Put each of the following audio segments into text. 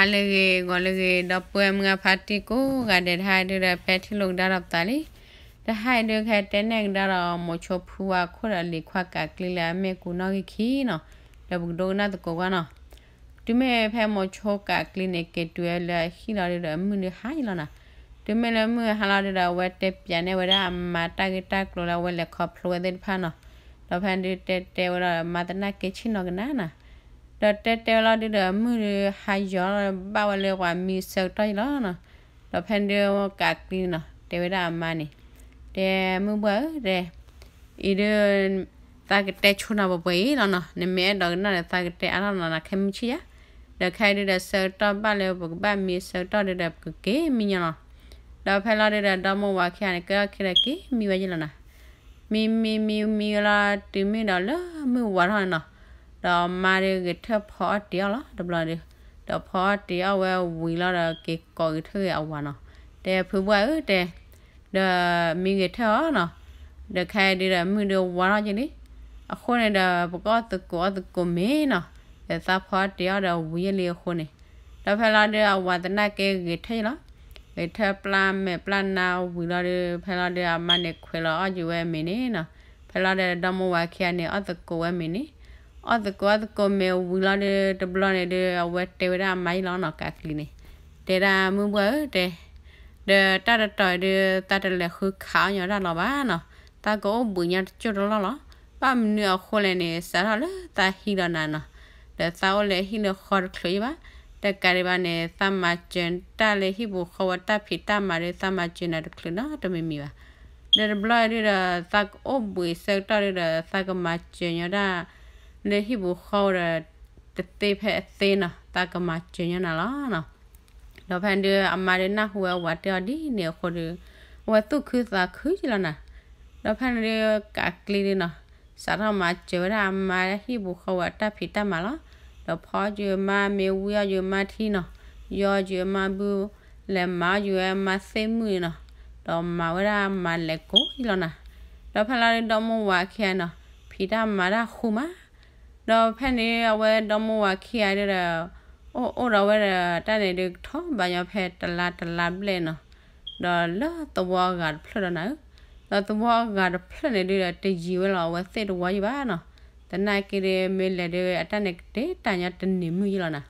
ဟါလၢအဂ့ၤ ဂီၤလၢအဂ့ၤ ဒီပုၢ်ဝဲၢ်မုၢ်ဂၢ်ဖါတံၢ်ကိးဂၤဒဲး တဟါအံၤဒုဒီး ဖဲထံၣ်လိာ်ကဒါဒီးပသးလံ. တဟါအံၤဒု ကတဲနဲၣ်ကဒါဒီး မိၤဆိဖုဝါအခိၣ်ဒီး လံၤခွါကးကျံလၢအမ့ၢ်ကူနီၣ်ဂံၢ်ခံနီၤ, ဒီးပကဒိကနၣ်သကိးကွၢ်နီၤ. တုၤမ့ၢ်ဖဲမိၤဆိကးကျံန့ၣ် က့ၤတုၤဝဲလၢအဟံၣ်လီၤဒုဒီး မုၢ်ဒုဟါယံလီၤနီၤ. တုၤမ့ၢ်လၢမုၢ်ဟါလီၤဒုဒီး အဝဲတဲပၠးန့ၢ်ဝဲဒၣ်အမါတၢ်ဂ့ၢ်တၢ်ကျိၤလၢအဝဲလဲၤခီဖျိဝဲသ့ၣ်တဖၣ်နီၤ. ဒီးဖဲဒုတဲတဲဝဲဒီး မါသနာ်က့ဆ့ၣ်နီၤကနၣ်နီၤ. ဒီးတဲတဲဝဲလီၤဒုဒီး မုၢ်ဒုဟါယီၤလီၤ ဘၣ်ဝဲလၢပှၤမံဆၢကတီၢ်ယံလီၤနီၤ. ဒီးဖဲဒုကးကျံနီၤ တဲဝဲဒၣ်အမါန့ၣ်, တဲမုၢ်ဘှၢ်ဧၢ တဲ အံၤဒု သးကတဲဆိနီၤပှဲၤပှဲၤအံၤလီၤနီၤ, နမ့ၢ်အဲၣ်ဒိးကနၣ်ဒီး သးကတဲအါထီၣ်နီၤ နခဲမုၢ်ဆ့ၣ်ယါ. ဒီးခဲအံၤဒုဒီး ဆၢကတီၢ်ဘၣ်လၢပကဘၣ်မံဆၢကတီၢ်ဒုဒီး ပကက့ၤမံညီနီၤ. ဒီးဖဲလီၤဒုဒီး ဒီမါဝၤခံဂၤန့ၣ် ကဲထီၣ်ခံဒီးက့ၤမံဝဲယံလီၤနီၤ. မံမံမံမံဝဲလီၤ တုၤမ့ၢ်ဒီးလၢမုၢ်ဝါထီၣ်န့ၣ်နီၤ, ဒီးအမါဒုဂဲၤထၢၣ်ဖီအီၣ်တ့ၤအီၣ်လီၤ တဘျီဒု, ဒီးဖီအီၣ်တ့ၤအီၣ်ဝဲဝံၤလီၤဒီး က့ၤကိးဂဲၤထၢၣ်ဂ့ၤအဝၤနီၤ. တဲဖုဘှၢ်ဧၢ တဲ ဒီးမံဂဲၤထၢၣ်အီၤနီၤ. ဒီးခဲအံၤဒုဒီး မုၢ်ဒုဝါထီၣ်က့ၤလံ. အဃိန့ၣ်ဒီး ပကအီၣ်သကိးအီၣ်သကိးမ့ၤနီၤ. ဒီးသးဖီအီၣ်တ့ၤအီၣ်ဒီးဝံၤယံလံအဃိန့ၣ်, ဒီးဖဲလီၤဒုအဝၤသနာ်က့ဂဲၤထၢၣ်ယံလီၤ. ဂဲၤထၢၣ်ပျၢ်မဲာ်ပျၢ်နါဝံၤလီၤဒု ဖဲလီၤဒုအမါန့ၣ်ခွဲးလီၤအီၣ်က့ၤဝဲမ့ၤန့ၣ်နီၤ. ဖဲလီၤဒုဒီမါဝၤခံဂၤန့ၣ် အီၣ်သကိးဝဲမ့ၤန့ၣ်, အီၣ်သကိးအီၣ်သကိးမ့ၤဝံၤလီၤဒု တဘျီန့ၣ်ဒု အဝဲတဲဝဲဒၣ်အမါယံလီၤနီၤ ကးကျံန့ၣ်, တဲဒၣ်မုၢ်ဘှၢ်ဧၢ တဲ ဒီးတၢ်တတီၤအံၤဒု သးတလဲၤဃုခးအီၣ်ညီတၢ်လီၤဘၣ်နီၤ. သးကအိၣ်ဘှံးညီတစိၢ်တလီၢ်လီၤ. ဘၣ်မနုၤအဃိလဲၣ်န့ၣ် စးထီၣ်လၢသးဟံးဒီးနၤနီၤ, ဒီးသးအိၣ်လၢဟံၣ်လၢဃီတချုးယံဘၣ်. တကးဒံးဘၣ်န့ၣ် သးမၤစၢၤတၢ်လၢဟံၣ်ပူၤဃီဝဲတၢ်ဖံးတၢ်မၤဒု သးမၤစၢၤနၤတချုးနီတမံၤမံၤဘၣ်. ဒီးတဘျီဒုဒီး သးကအိၣ်ဘှံးဆၢကတီၢ်ဒုဒီး သးကမၤစၢၤညီတၢ် လၢဟံၣ်ပူၤဃီဝဲဒီး တသ့ဖဲအသ့နီၤ သးကမၤစၢၤညီနၤလီၤနီၤ. ဒီးဖဲန့ၣ်ဒု အမါဒုနၢ်ဟူဝဲအဝၤတဲအီၤဒ်န့ၣ်အဃိဒီး အဝဲသူၣ်ခုသးခုယံလီၤနီၤ. ဒီးဖဲန့ၣ်ဒု ကးကျံဒုနီၤ စးထီၣ်မၤစၢၤဝဲဒၣ်အမါဟံၣ်ပူၤဃီဝဲအတၢ်ဖံးတၢ်မၤလီၤ. ဒီးဖီအီၣ်က့ၤအမါမ့ၤ ဝံအီၣ်က့ၤအမါထံနီၤ, ယီက့ၤအမါဘု, လဲၤမၤအီၣ်က့ၤဝဲအမါသ့ၣ်မုၣ်န့ၣ်နီၤ, ဒီးမၤဝဲဒၣ်မၤလဲၤကိးယံလီၤနီၤ. ဒီးဖဲလီၤဒုဒီမါဝၤခံဂၤနီၤ ဖံးတၢ်မၤတၢ်ဃူမး ဒီးဖဲန့ၣ် အဝဲဒီမါဝၤခံဂၤဒုဒီး အိၣ်အိၣ်ဒီးဝဲဒီးတၢ်န့ၣ်ဒု ကထီၣ်ဘးညီဖဲတလါတလါဘျဲၣ်နီၤ, ဒီးလၢသဝီအဂၤတဖျၢၣ်ဒီးနၤဧၢ, ဒီးသဝီအဂၤတဖျၢၣ်န့ၣ်ဒုဒီး တယံၤဝဲလီၤအဝဲသ့ၣ်တဝီယံဘၣ်နီၤ, သနာ်က့ဒု မ့ၢ်လဲၤဒု အတၢ်န့ၣ်ကတဲာ်တၢ်ညီတနံၤမုၢ်ယံလီၤနၤ.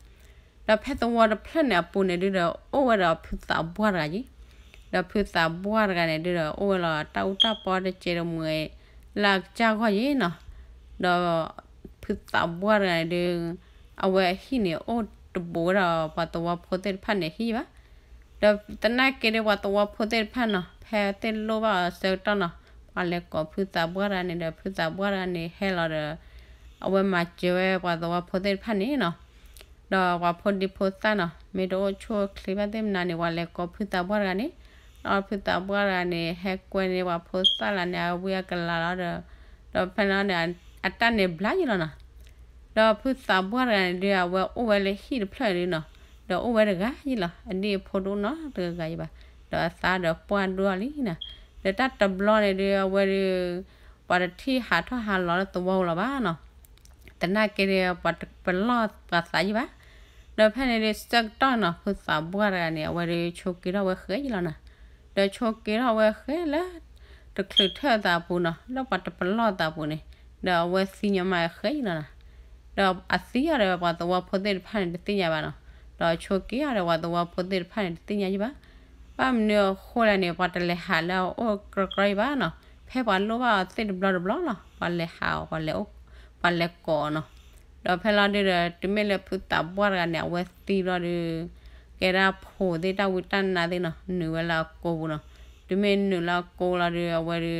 ဒီးဖဲသဝီတဖျၢၣ်န့ၣ်အပူၤန့ၣ်ဒုဒီး အိၣ်ဝဲဒီးဖုသးပှၢ်တဂၤယံၤ, ဒီးဖုသးပှၢ်တဂၤန့ၣ်ဒုဒီး အိၣ်ဝဲလီၤတၢ်အူတၢ်ပီတကဲးတမှဲၤ လၢအကစၢ်ဂီၢ်ယံၤနီၤ, ဒီးဖုသးပှၢ်တဂၤန့ၣ်ဒု အဝဲအဟံၣ်န့ၣ် အိၣ်တဘူးဝဲဒီးပှၤသဝီဖိသ့ၣ်တဖၣ်န့ၣ်ဟံၣ်ဘၣ်. ဒီးသနာ်က့ဒုပှၤသဝီဖိသ့ၣ်တဖၣ်နီၤ ဖဲသ့ၣ်လိၣ်ဘၣ်အီၤဆၢကတီၢ်နီၤ ပှၤလဲၤကိးဖုသးပှၢ်တဂၤန့ၣ်ဒီး ဖုသးပှၢ်တဂၤန့ၣ်ဟဲလီၤဒီး အဝဲမၤစၢၤဝဲပှၤသဝီဖိသ့ၣ်တဖၣ်န့ၣ်နီၤ ဒီးပှၤဖိဒံဖိသၣ်နီၤ မ့ၢ်တအိၣ်ဆူၣ်အိၣ်ချ့ဘၣ်သ့ၣ်မနုၤန့ၣ် ပှၤလဲၤကိးဖုသးပှၢ်တဂၤန့ၣ်, ဒီးဖုသးပှၢ်တဂၤန့ၣ် ဟဲကွဲန့ၢ်ပှၤဖိသၣ်လၢန့ၣ် အဝံအကလၤလီၤဒီး, ဒီးဖဲန့ၣ်န့ၣ် အတၢ်န့ၣ်ဘျါယံၤလီၤနီၤ. ဒီးဖုသးပှၢ်တဂၤန့ၣ်ဒု အဝဲအိၣ်ဝဲလၢဟံၣ်တဖျၢၣ်န့ၣ်နီၤ, ဒီးအိၣ်ဝဲတဂၤယံၤလီၤ, အဒံၣ်အဖိတအိၣ်နီတဂၤယံၤဘၣ်, ဒီးအသးဒီးပှၢ်ဒိၣ်လံနီၤ. ဒီးတၢ်တဘျီန့ၣ်ဒု အဝဲဒု ပှၤတထံၣ်ဟးထီၣ်ဟးလီၤလၢသဝီပူၤလီၤဘၣ်နီၤ, သနာ်က့ဒီး ပှၤတပလီၢ်ပှၤသးယံၤဘၣ်. ဒီးဖဲန့ၣ်ဒု ဆၢကတီၢ်နီၤ ဖုသးပှၢ်တဂၤန့ၣ် အဝဲဒု ဆိးက့ထီၣ်ဝဲဃဲယံၤလီၤနီၤ. ဒီးဆိးက့ထီၣ်ဝဲဃဲလၢ တချုးထၢၣ်အသးပူၤနီၤ လၢပှၤတပလီၢ်အသးပူၤန့ၣ်, ဒီးအဝဲသံညီမးဃဲယံၤလီၤနီၤ. ဒီးအသံအီၤဒီး ပှၤသဝီဖိသ့ၣ်တဖၣ်န့ၣ် တသ့ၣ်ညါဘၣ်နီၤ. ဒီးဆိးက့အီၤဒီး ပှၤသဝီဖိသ့ၣ်တဖၣ်န့ၣ် တသ့ၣ်ညါယံၤဘၣ်. ဘၣ်မနုၤအဃိလဲၣ်န့ၣ် ပှၤတလဲၤဟးလၢအအိၣ်ကြီကြီယံၤဘၣ်နီၤ. ဖဲပှၤလိၣ်ဘၣ်အီၤသ့ၣ်တဘျီတဘျီလီၤ ပှၤလဲၤဟးအီၤ ပှၤလဲၤကိးအီၤနီၤ. ဒီးဖဲလီၤဒုဒီး တုၤမ့ၢ်လၢဖုသးပှၢ်တဂၤန့ၣ် အဝဲသံဘျီဒု ကဲဒၣ်ဖိသ့ၣ်တၢ်ဝံတၢ်နါသ့ၣ်နီၤ နုာ်ဝဲလၢအကိာ်ပူၤနီၤ. တုၤမ့ၢ်နုာ်လၢအကိာ်လီၤဒု အဝဲဒု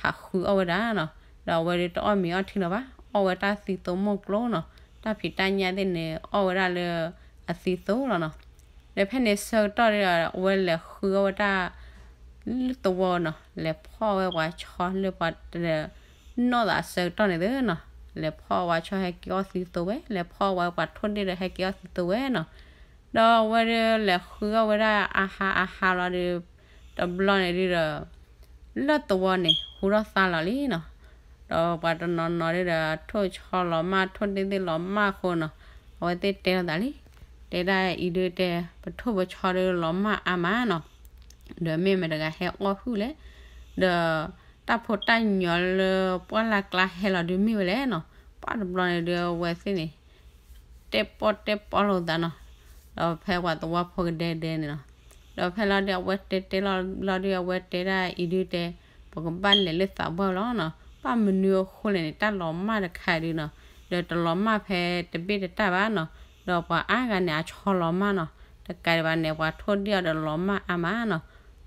ဟးဃုအီၣ်ဝဲဒၣ်နီၤ. ဒီးအဝဲဒုတအီၣ်မ့ၤအီထံလၢၤဘၣ် အီၣ်ဝဲတၢ်သံသိမိၢ်ကျိနီၤ. တၢ်ဖံးတၢ်ညၣ်သ့ၣ်န့ၣ် အီၣ်ဝဲဒၣ်လၢအသံသိလီၤနီၤ. ဒီးဖဲန့ၣ်ဆၢကတီၢ်ဒု အဝဲလဲၤဃုအီၣ်ဝဲတၢ် လၢသဝီနီၤ လဲၤဖီၣ်ဝဲပှၤဆီလၢပှၤတ နီၢ်သးဆၢကတီၢ်န့ၣ်သ့နီၤ. လဲၤဖီၣ်ဝဲဆီဟဲက့ၤအီၣ်သံသိဝဲ လဲၤဖီၣ်ဝဲပှၤထိၣ်ဒ့ၣ်ဒီးဟဲက့ၤအီၣ်သံသိဝဲနီၤ. ဒီးအဝဲဒုလဲၤဃုအီၣ်ဝဲဒၣ်အဟါအဟါလီၤဒု တဘျီန့ၣ်ဒုဒီး လၢသဝီန့ၣ် ဟူထီၣ်သါလီၤလံနီၤ. ဒီးပှၤတနီၤနီၤဒုဒီး ထိၣ်ဆီလီၤမၢ် ထိၣ်ဒ့ၣ်သ့ၣ်လီၤမၢ်အဃိနီၤ အဝဲသ့ၣ်တဲလိာ်သးလံ. တဲ ဒီးအဝဲတဲဒၣ်အံၤဒုးတဲ, ပထိၣ်ပဆီဒုးလီၤမၢ်အါမးနီၤ, ဒီးမ့ၢ်မတၤတဂၤဟဲအီၣ်ဟုၣ်လဲၣ်, ဒီးတၢ်ဖိတၢ်ညိးလၢပှၢ်လၢ်ကျါဟဲလီၤဒုးမ့ၢ်ဝဲလဲၣ်နီၤ, ပှၢ်တဘျီန့ၣ်ဒုးအဝဲသ့ၣ်န့ၣ် တဲပီၣ်တဲပီၣ်လိာ်သးနီၤ, ဒီးဖဲပှၤသဝီဖိကဒဲကဒဲန့ၣ်နီၤ, ဒီးဖဲလီၤဒုးအဝဲတဲတဲလီၤလီၤဒုးအဝဲတဲဒၣ်အံၤဒုးတဲ, ပကဘၣ်လဲၤလၢသးပှၢ်လီၤနီၤ, ဘၣ်မနုၤအဃိလဲၣ်န့ၣ် တၢ်လီၤမၢ်တခါဒုးနီၤ, ဒီးတလီၤမၢ်ဖဲတဘ့ၣ်တတၢ်ဘၣ်နီၤ, ဒီးပှၤအါဂၤန့ၣ် အဆီလီၤမၢ်နီၤ, တကးဒံးဘၣ်န့ၣ် ပှၤထိၣ်ဒ့ၣ်အီၤဒီးလီၤမၢ်အါမးနီၤ,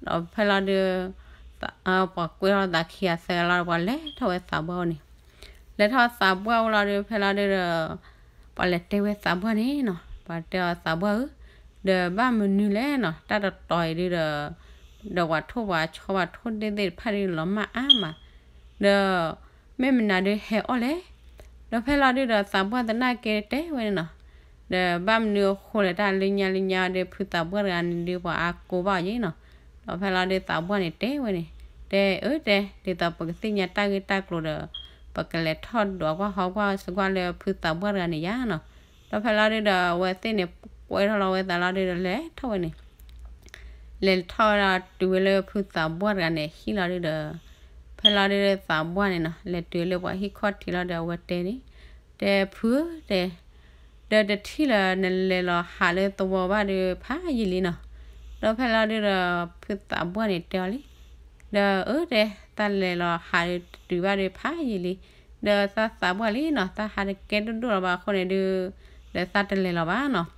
ဒီးဖဲလီၤဒုး ပှၤကွဲထီၣ်သးခံဂၤသၢဂၤလီၤဒီး ပှၤလဲၤထီၣ်ဝဲသးပှၢ်န့ၣ်, လဲၤထီၣ်သးပှၢ်အိၣ်လီၤဒုး ဖဲလီၤဒုးဒီး ပှၤလဲၤတဲဝဲသးပှၢ်န့ၣ်နီၤ, ပှၤတဲအီၤသးပှၢ်ဧၢ, ဒီးဘၣ်မနုၤလဲၣ်နီၤ, တၢ်တတီၤအံၤဒုးဒီး ဒီးပှၤထိၣ်ပှၤဆီပှၤထိၣ်ဒ့ၣ်သ့ၣ်တဖၣ်ဒုးလီၤမၢ်အါမး, ဒီးမ့ၢ်မနုၤဒုးဟဲအီၣ်လဲၣ်, ဒီးဖဲလီၤဒုးဒီးသးပှၢ်သနာ်က့တဲဝဲန့ၣ်နီၤ, ဒီးဘၣ်မနုၤအဃိလဲၣ် တၢ်လၢညါလၢညါဒီး ဖုသးပှၢ်တဂၤန့ၣ်ဒုး ပှၤအါကိးဘၣ်အီၤယဲနီၤ, ဒီးဖဲလီၤဒုးသးပှၢ်န့ၣ်တဲဝဲန့ၣ်, တဲအၢတဲ, ဒ်သိးပကသ့ၣ်ညါတၢ်ဂ့ၢ်တၢ်ကျိၤဒီး ပကလဲၤထီၣ်ဒွးကွၢ်ဟီကွၢ်စကွၢ်လၢဖုသးပှၢ်တဂၤန့ၣ်ယါနီၤ, ဒီးဖဲလီၤဒုးဒီးအဝဲသ့ၣ်န့ၣ် ကွဲထီၣ်လီၤဝဲသးလီၤဒုးဒီးလဲၤထီၣ်ဝဲန့ၣ် လဲၤထီၣ်ဝဲဒီးတုၤဝဲလၢဖုသးပှၢ်တဂၤန့ၣ်ဟံၣ်လီၤဒုးဒီး, ဖဲလီၤဒုးဒီးသးပှၢ်န့ၣ်နီၤ လဲၤတုၤလၢပှၤဟံၣ်ခီၣ်ထံးလီၤဒီးအဝဲတဲန့ၣ်, တဲဖုဧၢတဲ, ဒီးတထံၣ်လၢနလဲၤလီၤဟးလၢသဝီဘၣ်ဒုးဖးယံာ်လံနီၤ, ဒီးဖဲလီၤဒုးဒီးဖုသးပှၢ်န့ၣ်တဲအီၤလံ, ဒီးအၢတဲ, တၢ်လဲၤလီၤဟးဒုးတတုၤဘၣ်ဒုးဖးယံာ်လံ, ဒီးသးသးပှၢ်လံနီၤ တၢ်ဟးတကဲဒိၣ်ဒိၣ်လီၤဘၣ်အဃိန့ၣ်ဒုး, ဒီးသးတလဲၤလီၤဘၣ်နီၤ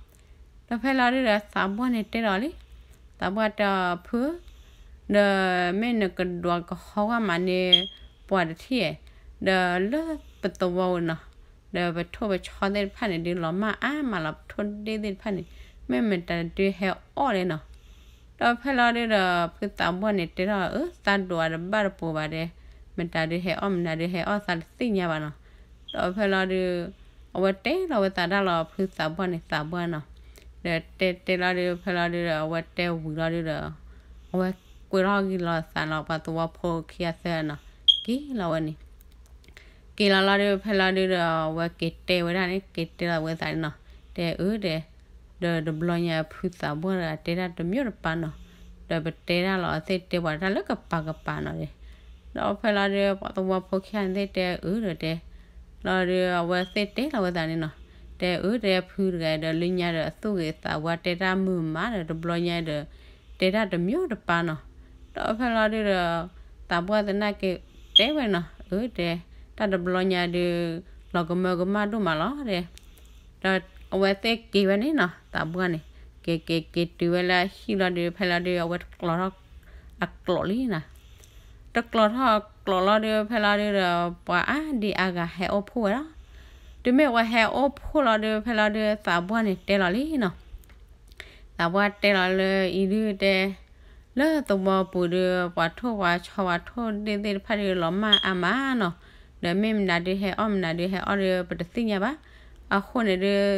ဒီးဖဲလီၤဒုးဒီးသးပှၢ်န့ၣ်တဲဒီးလံ, သးပှၢ်တဲအီၤဖု, ဒီးမ့ၢ်နကဒွးကဟီဝဲမးန့ၣ် ပှၤတထံၣ်, ဒီးလၢပသဝီဝဲနီၤ, ဒီးပထိၣ်ပဆီသ့ၣ်တဖၣ်န့ၣ်ဒုးလီၤမၢ်အါမးလီၤ ပထိၣ်ဒ့ၣ်သ့ၣ်တဖၣ်န့ၣ်, မ့ၢ်မတၤဒုးဟဲအီၣ်လဲၣ်နီၤ ဒီးဖဲလီၤဒုးဒီးဖုသးပှၢ်န့ၣ်တဲထီၣ်အၢ သးဒွးတဘၣ်တပိၤဘၣ်ဒီး, မတၤဒုးဟဲအီၣ် မတၤဒုးဟဲအီၣ်သးတသ့ၣ်ညါဘၣ်နီၤ, ဒီးဖဲလီၤဒုး, အဝဲတဲလီၤဝဲသးဒၣ်လီၤဖုသးပှၢ်န့ၣ်သးပှၢ်နီၤ, ဒီးတဲတဲလီၤဒုးဖဲလီၤဒုးဒီးအဝဲတဲဝံၤလီၤဒုးဒီး, အဝဲကွဲထီၣ်ဂံၢ်လီၤသးလီၤ ပှၤသဝီဖိခံဂၤသၢဂၤနီၤ, က့ၤလီၤဝဲန့ၣ် က့ၤလီၤလီၤဒုးဖဲလီၤဒုးဒီးအဝဲက့ၤတဲဝဲဒၣ်န့ၣ် က့ၤတဲလီၤဝဲသးန့ၣ်နီၤ, တဲအၢတဲ, ဒီးတဘျီညါဖုသးပှၢ်တဂၤတဲတၢ်တမံၤတပၤနီၤ, ဒီးပတဲတၢ်လီၤအသ့ၣ်တဲပှၤတၢ်လၢကပၤကပၤနီၤဒဲး, ဒီးဖဲလီၤဒုးပှၤသဝီဖိခံဂၤန့ၣ်သ့ၣ်တဲအၢဒီးတဲ, လီၤဒုးအဝဲသ့ၣ်တဲလီၤဝဲသးန့ၣ်နီၤ, တဲအၢတဲဖုတဂၤဒီးလၢညါဒီးအသူၣ်ဂ့ၤသးဝါတဲတၢ်မုာ်မးဒီးတဘျီညါဒီး, တဲတၢ်တမံၤတပၤနီၤ, ဒီးဖဲလီၤဒုးဒီး, သးပှၢ်သနာ်က့တဲဝဲနီၤ အၢတဲ, တၢ်တဘျီညါဒုး, လီၤကမၢကမၣ်ဒိၣ်မးလီၤဒဲး, ဒီးအဝဲသ့ၣ်က့ၤဝဲန့ၣ်နီၤ သးပှၢ်န့ၣ်, က့ၤက့ၤက့ၤတုၤဝဲလၢအဟံၣ်လီၤဒုးဖဲလီၤဒုးအဝဲတကျိးထီၣ်အကျိးလံနီၤ, တကျိးထီၣ်ကျိးလီၤဒုးဖဲလီၤဒုးဒီး ပှၤအါဒံအါဂၤဟဲအိၣ်ဖှိၣ်ဝဲလီၤ, တုၤမ့ၢ်ပှၤဟဲအိၣ်ဖှိၣ်လီၤဒုးဖဲလီၤဒုးသးပှၢ်န့ၣ်တဲလီၤလံနီၤ သးပှၢ်တဲလီၤလၢအံၤဒုးတဲ, လၢသဝီပူၤဒုး ပှၤထိၣ်ပှၤဆီပှၤထိၣ်ဒ့ၣ်သ့ၣ်တဖၣ်ဒုးလီၤမၢ်အါမးနီၤ, ဒီးမ့ၢ်မနုၤဒုးဟဲအီၣ်မနုၤဒုးဟဲအီၣ်ဒုးပတသ့ၣ်ညါဘၣ်, အဃိန့ၣ်ဒုး,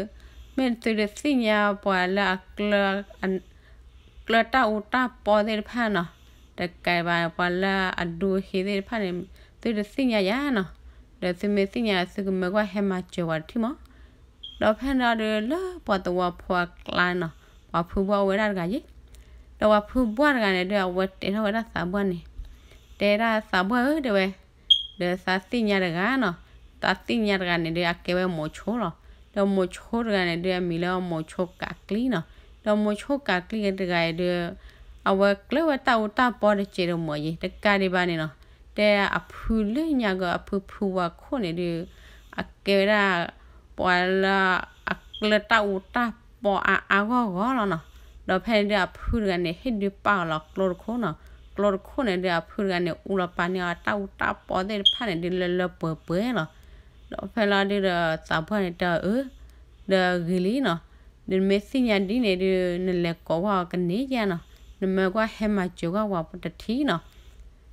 မ့ၢ်သုတသ့ၣ်ညါပှၤလၢအ ကျၢၤတၢ်အူတၢ်ပီသ့ၣ်တဖၣ်နီၤ, တကးဘၣ်ပှၤလၢအဒိဟ့သ့ၣ်တဖၣ်န့ၣ်, သုတသ့ၣ်ညါယၤနီၤ, ဒီးသုမ့ၢ်သ့ၣ်ညါသုကမၢကွၢ်ဟဲမၤစၢၤပှၤတထံၣ်မး, ဒီးဖဲန့ၣ်ဒုးလၢပှၤသဝီဖိအကျါနီၤ, ပှၤဖုဘှၢ်အိၣ်ဝဲဒၣ်တဂၤယဲ, ဒီးပှၤဖုဘှၢ်တဂၤန့ၣ်ဒုး အဝဲတဲထီၣ်ဝဲဒၣ်သးပှၢ်န့ၣ်, တဲဒၣ်သးပှၢ်ဧၢတဲဝဲ ဒီးသးသ့ၣ်ညါတဂၤနီၤ, သးသ့ၣ်ညါတဂၤန့ၣ်ဒုးအကဲဝဲမိၤဆိလီၤ, ဒီးမိၤဆိတဂၤန့ၣ်ဒုးအမံၤလၢ မိၤဆိကးကျံနီၤ, ဒီးမိၤဆိကးကျံတဂၤအံၤဒုး, အဝဲကျၢၤဝဲတၢ်အူတၢ်ပီတစဲးတမီၤယဲ တကးဒံးဘၣ်န့ၣ်နီၤ, တဲအဖုလၢညါကီးအဖုဖုဝၤခိၣ်န့ၣ်ဒုး, အကဲဝဲဒၣ်, ပှၤလၢ, အကျၢၤတၢ်အူတၢ်ပီအါအါဂီၢ်ဂီၢ်လီၤနီၤ, ဒီးဖဲန့ၣ်ဒုးအဖုတဂၤန့ၣ် ဟ့ၣ်ဒုးပာ်အီၤလီၤကျိတခိၣ်နီၤ, ကျိတခိၣ်န့ၣ်ဒုးအဖုတဂၤန့ၣ် အူလီၤပာ်န့ၢ်အီၤတၢ်အူတၢ်ပီသ့ၣ်တဖၣ်န့ၣ်ဒုးလၢလၢပှဲၤပှဲၤလီၤ, ဒီးဖဲလီၤဒုးဒီးသးပှၢ်န့ၣ်တဲအီၤအၢ, ဒီးဂ့ၤလံနီၤ, ဒီးနမ့ၢ်သ့ၣ်ညါဒ်န့ၣ်ဒုး နလဲၤကိးဝဲအီၤကန့ၢ်ယါနီၤ, နမၢကွၢ်ဟဲမၤစၢၤကွၢ်ဝဲတထံၣ်နီၤ,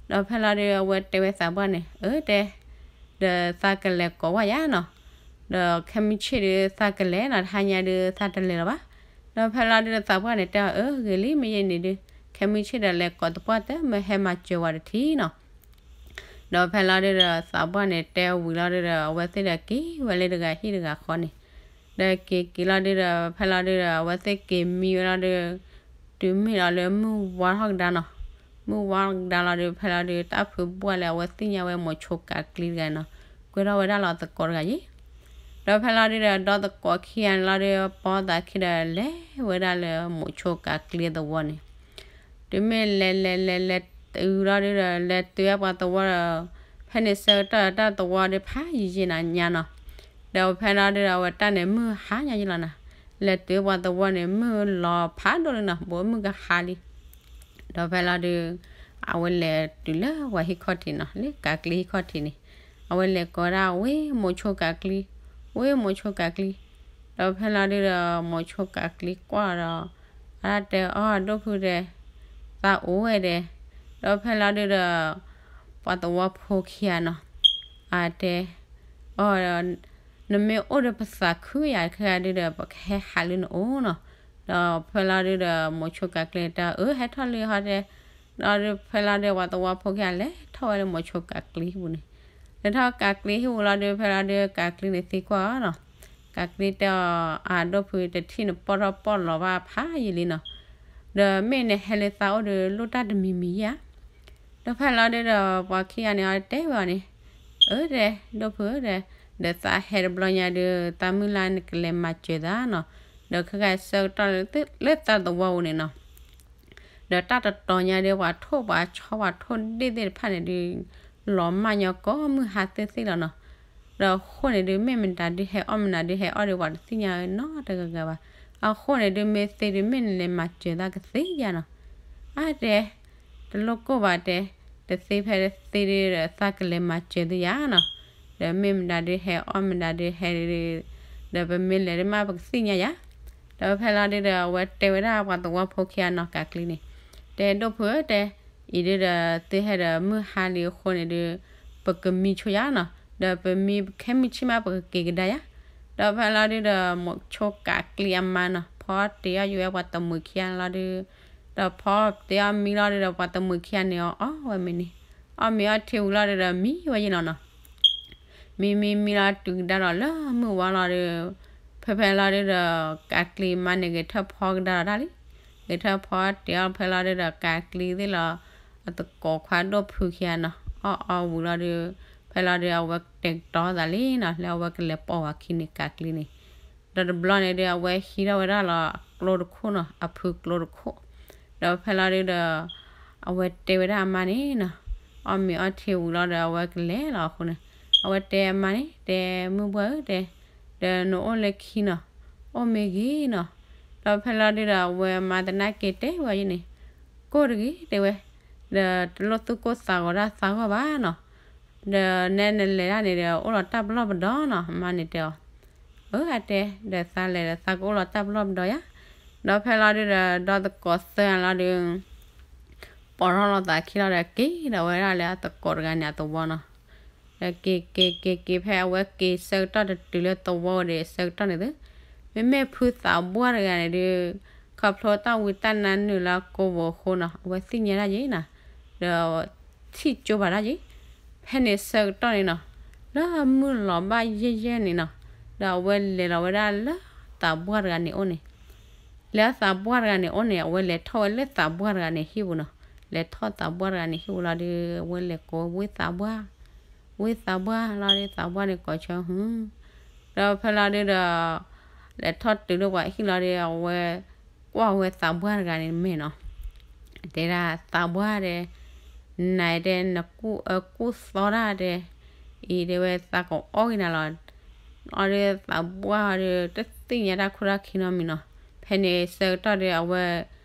ဒီးဖဲလီၤဒုးအဝဲတဲဝဲသးပှၢ်န့ၣ် အၢတဲ ဒီးသးကလဲၤကိးဝဲယါနီၤ, ဒီးခဲမုၢ်ဆ့ၣ်ဒုးသးကလဲၤနီၤ တဟါညါဒုးသးတလဲၤလီၤဘၣ်, ဒီးဖဲလီၤဒုးသးပှၢ်န့ၣ်တဲအီၤအၢဂ့ၤလံမ့ၢ်ယဲန့ၣ်ဒုး, ခဲမုၢ်ဆ့ၣ်ဒီးလဲၤကိးသပှၢ်တၢၢ်မၢဟဲမၤစၢၤဝဲတထံၣ်နီၤ ဒီးဖဲလီၤဒုးဒီးသးပှၢ်န့ၣ်တဲဝံၤလီၤဒုးဒီး အဝဲသ့ၣ်ဒီးက့ၤဝဲလၢတဂၤဟံၣ်တဂၤဃီန့ၣ်, ဒီးက့ၤက့ၤလီၤဒုဒီး ဖဲလီၤဒုဒီး အဝဲသ့ၣ်က့ၤမံဝဲလီၤဒု တုၤမ့ၢ်ဒီးလၢမုၢ်ဝါထီၣ်ကဒါနီၤ, မုၢ်ဝါထီၣ်ကဒါလီၤဒု ဖဲလီၤဒု တၢ်ဖုဘှၢ်လၢအဝဲသ့ၣ်ညါဝဲမိၤဆိကးကျံတဂၤနီၤ, ကွဲထီၣ်ဝဲဒၣ်လီၤသကိးတဂၤယ့ၣ်. ဒီးဖဲလီၤဒုဒီး ဒီသကိးခံဂၤန့ၣ်လီၤဒု ပိာ်သးခံဒီး လဲၤဝဲဒၣ်လၢမိၤဆိကးကျံသဝီန့ၣ် တုၤမ့ၢ်လဲၤလဲၤလဲၤလဲၤတုၤလီၤဒုဒီး လဲၤတုၤဝဲပှၤသဝီဒီး ဖဲန့ၣ်ဆၢကတီၢ်ဒီးတၢ်သဝီဒီးဖးယံာ်ယံာ်နၤညါနီၤ. ဒီးဖဲလီၤဒုဒီး အဝဲတၢ်န့ၣ်မုၢ်ဟါညါယံာ်လီၤနီၤ, လဲၤတုၤပှၤသဝီန့ၣ် မုၢ်လီၤဖးဒိၣ်လံနီၤ, ဘူးမုၢ်ကဟါလံ. ဒီးဖဲလီၤဒု အဝဲလဲၤတုၤလၢပှၤဟံၣ်ခီၣ်ထံးနီၤ, လၢကးကျံဟံၣ်ခီၣ်ထံးန့ၣ် အဝဲလဲၤကိးဒၣ်ဝဲမိၤဆိကးကျံ, ဝဲမိၤဆိကးကျံ. ဒီးဖဲလီၤဒုဒီး မိၤဆိကးကျံကွၢ်ဒီး အတၢ်တဲအီၤ ဒိၣ်ဖုတဲ, သးအိၣ်ဝဲဒဲ, ဒီးဖဲလီၤဒုဒီး ပှၤသဝီဖိခံဂၤနီၤ, အတဲအီၤ နမ့ၢ်အိၣ်ဒီးပသးခုယၤခဲဂၤဒုဒီး ပကဟဲဟးလၢနအိၣ်နီၤ. ဒီးဖဲလီၤဒုဒီး မိၤဆိကးကျံတဲ အၢ ဟဲထီၣ်လံဟီတဲ, ဒီးဖဲလီၤဒုဒီး ပှၤသဝီဖိခံဂၤလဲၤထီၣ်ဝဲလၢ မိၤဆိကးကျံဟံၣ်ပူၤန့ၣ်, လဲၤထီၣ်ကးကျံဟံၣ်ပူၤလီၤဒု ဖဲလီၤဒု ကးကျံန့ၣ်သံကွၢ်အီၤနီၤ, ကးကျံတဲအီၤ အဒိၣ်ဖု တထံၣ်နပီၢ်ထီၣ်ပီၢ်လီၤဘၣ်ဖးယံာ်လံနီၤ, ဒီးမ့ၢ်နဟဲလၢသးအိၣ်ဒီး လိၣ်တၢ်တမံၤမံၤဧါ. ဒီးဖဲလီၤဒုဒီး ပှၤခံဂၤန့ၣ်အီၤတဲဝဲအီၤန့ၣ်, အၢ တဲ ဒိၣ်ဖုဧၢ တဲ, ဒီးသးဟဲတဘျီညါဒုး သးမုၢ်လၢ်နကလဲၤမၤစၢၤသးနီၤ, ဒီးခဲဂၤဆၢကတီၢ်လၢသးသဝီပူၤန့ၣ်နီၤ, ဒီးတၢ်တတီၤညါဒုး ပှၤထိၣ်ပှၤဆီပှၤထိၣ်ဒ့ၣ်သ့ၣ်တဖၣ်န့ၣ်ဒုး လီၤမၢ်ညီကိးမုၢ်ဟါသ့ၣ်သ့ၣ်လီၤနီၤ. ဒီးအဃိန့ၣ်ဒုး မ့ၢ်မတၤဒုးဟဲအီၣ် မတၤဒုးဟဲအီၣ်ဒီး ပှၤတသ့ၣ်ညါနီတဂၤဂၤဘၣ်. အဃိန့ၣ်ဒုး မ့ၢ်သ့ဒုး မ့ၢ်နလဲၤမၤစၢၤသးကသ့ယၤနီၤ. အါတဲ တလိၣ်ကိၢ်ဘၣ်တဲ, တသ့ဖဲသ့ဒုးဒီး သးကလဲၤမၤစၢၤသုယၤနီၤ. ဒီးမ့ၢ်မတၤဒုးဟဲအီၣ် မတၤဒုးဟဲဒုး ဒီးပမ့ၢ်လဲၤဒုးမး ပကသ့ၣ်ညါယၤ. ဒီးဖဲလီၤဒုးဒီး အဝဲတဲဝဲဒၣ်ပှၤသဝီဖိခံဂၤနီၤ ကးကျံန့ၣ်, တဲဒိၣ်ဖုဧၢ တဲ, အံၤဒုးဒီး သုဟဲဒီးမုၢ်ဟါလံအဃိန့ၣ်ဒုး ပကမံဆိယၤနီၤ, ဒီးပမံခဲမုၢ်ဆ့ၣ်မး ပကက့ၤကဒါယၤ. ဒီးဖဲလီၤဒုးဒီး မိၤဆိကးကျံအမါနီၤ ဖီတ့ၢ်အီၣ်ယုၢ်ဝဲပှၤတမှံၤခံဂၤလီၤဒုး, ဒီးဖီတ့ၢ်အီၣ်မံလီၤဒုးဒီး ပှၤတမှံၤခံဂၤန့ၣ်အီၤ အီၣ်ဝဲမ့ၤန့ၣ်, အီၣ်မ့ၤအီထံဝံၤလီၤဒုးဒီး မံဝဲယဲနီၤနီၤ. မံမံမံလီၤတုၤကဒါဒီးလၢမုၢ်ဝါလီၤဒီး ဖဲဖဲလီၤဒုးဒီး ကးကျံမါန့ၣ် ဂဲၤထၢၣ်ဖီကဒါဒီးတၢ်လံ. ဂဲၤထၢၣ်ဖီတ့ၢ်အီၣ်ဖဲလီၤဒုးဒီး ကးကျံသ့ၣ်လီၤ အသကိးခွါဒိၣ်ဖုခံဂၤနီၤ အီၣ်အီဝံၤလီၤဒုး ဖဲလီၤဒုး အဝဲတဲာ်ကတီၤသးလံနီၤ လၢအဝဲကလဲၤပိာ်ဝဲခံန့ၣ် ကးကျံန့ၣ်. ဒီးတဘျီန့ၣ်ဒုး အဝဲဟံးထီၣ်ဝဲဒၣ်လီၤအကျိတခိၣ်နီၤ အဖုကျိတခိၣ်. ဒီးဖဲလီၤဒုးဒီး အဝဲတဲဝဲဒၣ်အမါန့ၣ်နီၤ အီၣ်မ့ၤအီထံဝံၤလီၤဒီး အဝဲကလဲၤလီၤအဃိန့ၣ် အဝဲတဲအမါန့ၣ် တဲမုၢ်ဘှၢ်ဧၢ တဲ, ဒီးနအိၣ်လၢခံနီၤ အိၣ်မ့ၢ်ဂ့ၤနီၤ. ဒီးဖဲလီၤဒုးဒီး အဝဲမါသနာ်က့တဲဝဲယဲန့ၣ် ကိၢ်တဂ့ၤတဲဝဲ, ဒီးတလိၣ်သူၣ်ကိၢ်သးဂီၤတၢ်သးဂီၢ်ဘၣ်နီၤ. ဒီးနဲနလဲၤဒၣ်န့ၣ်ဒီး အိၣ်လီၤတၢ်ပလီၢ်ပဒီနီၤ အမါန့ၣ်တဲအီၤ. အၢ အတဲ ဒီးသးလဲၤဒီးသးကအိၣ်လီၤတၢ်ပလီၢ်ပဒီယၤ. ဒီးဖဲလီၤဒုးဒီး ဒီသကိးသၢဂၤလီၤဒုး ပိာ်ထီၣ်လိာ်သးခံလီၤဒီး က့ၤဒီးဝဲဒၣ်လၢအသကိးတဂၤန့ၣ်အသဝီနီၤ. ဒီးက့ၤက့ၤက့ၤက့ၤ ဖဲအဝဲက့ၤဆၢကတီၢ်တတုၤလၢသဝီဒီးဆၢကတီၢ်န့ၣ်သု မ့မ့ၢ်ဖုသးပှၢ်တဂၤန့ၣ်ဒုး ခီဖျိတၢ်ဝံတၢ်နါနုာ်လၢကိာ်ဘိအဃိနီၤ အဝဲသ့ၣ်ညါဒၣ်ယဲနီၤ. ဒီးထံၣ်ကၠိဘၣ်ဒၣ်ယဲ ဖဲန့ၣ်ဆၢကတီၢ်န့ၣ်နီၤ လၢမုၢ်လီၤဘၣ်ယဲၢ်ယဲၢ်န့ၣ်နီၤ ဒီးအဝဲလဲၤလီၤဝဲဒၣ်လၢသးပှၢ်တဂၤန့ၣ်အိၣ်န့ၣ် လၢသးပှၢ်တဂၤန့ၣ်အိၣ်န့ၣ် အဝဲလဲၤထီၣ်ဝဲလၢသးပှၢ်တဂၤန့ၣ်ဟံၣ်ပူၤနီၤ. လဲၤထီၣ်သးပှၢ်တဂၤန့ၣ်ဟံၣ်ပူၤလီၤဒီး အဝဲလဲၤကိးဝဲသးပှၢ်, ဝဲသးပှၢ်လီၤဒီး သးပှၢ်န့ၣ်ကိးဆၢဟု ဒီးဖဲလီၤဒုးဒီး လဲၤထီၣ်တုၤလၢပှၤဟံၣ်လီၤဒီး အဝဲကွၢ်ဝဲသးပှၢ်တဂၤန့ၣ်မဲာ်နီၤ. တဲဒၣ်သးပှၢ်ဒီး နၤအံၤတဲ နကူၣ်အၢကူၣ်သီတၢ်တဲ အံၤတဲဝဲသးကအီၣ်ဂ့ၤနၤလီၤ. အီၤဒီးသးပှၢ်ဒီး တသ့ၣ်ညါတၢ်ခိၣ်တၢ်ခံနီတမံၤနီၤ. ဖဲန့ၣ်ဆၢကတီၢ်ဒီး အဝဲ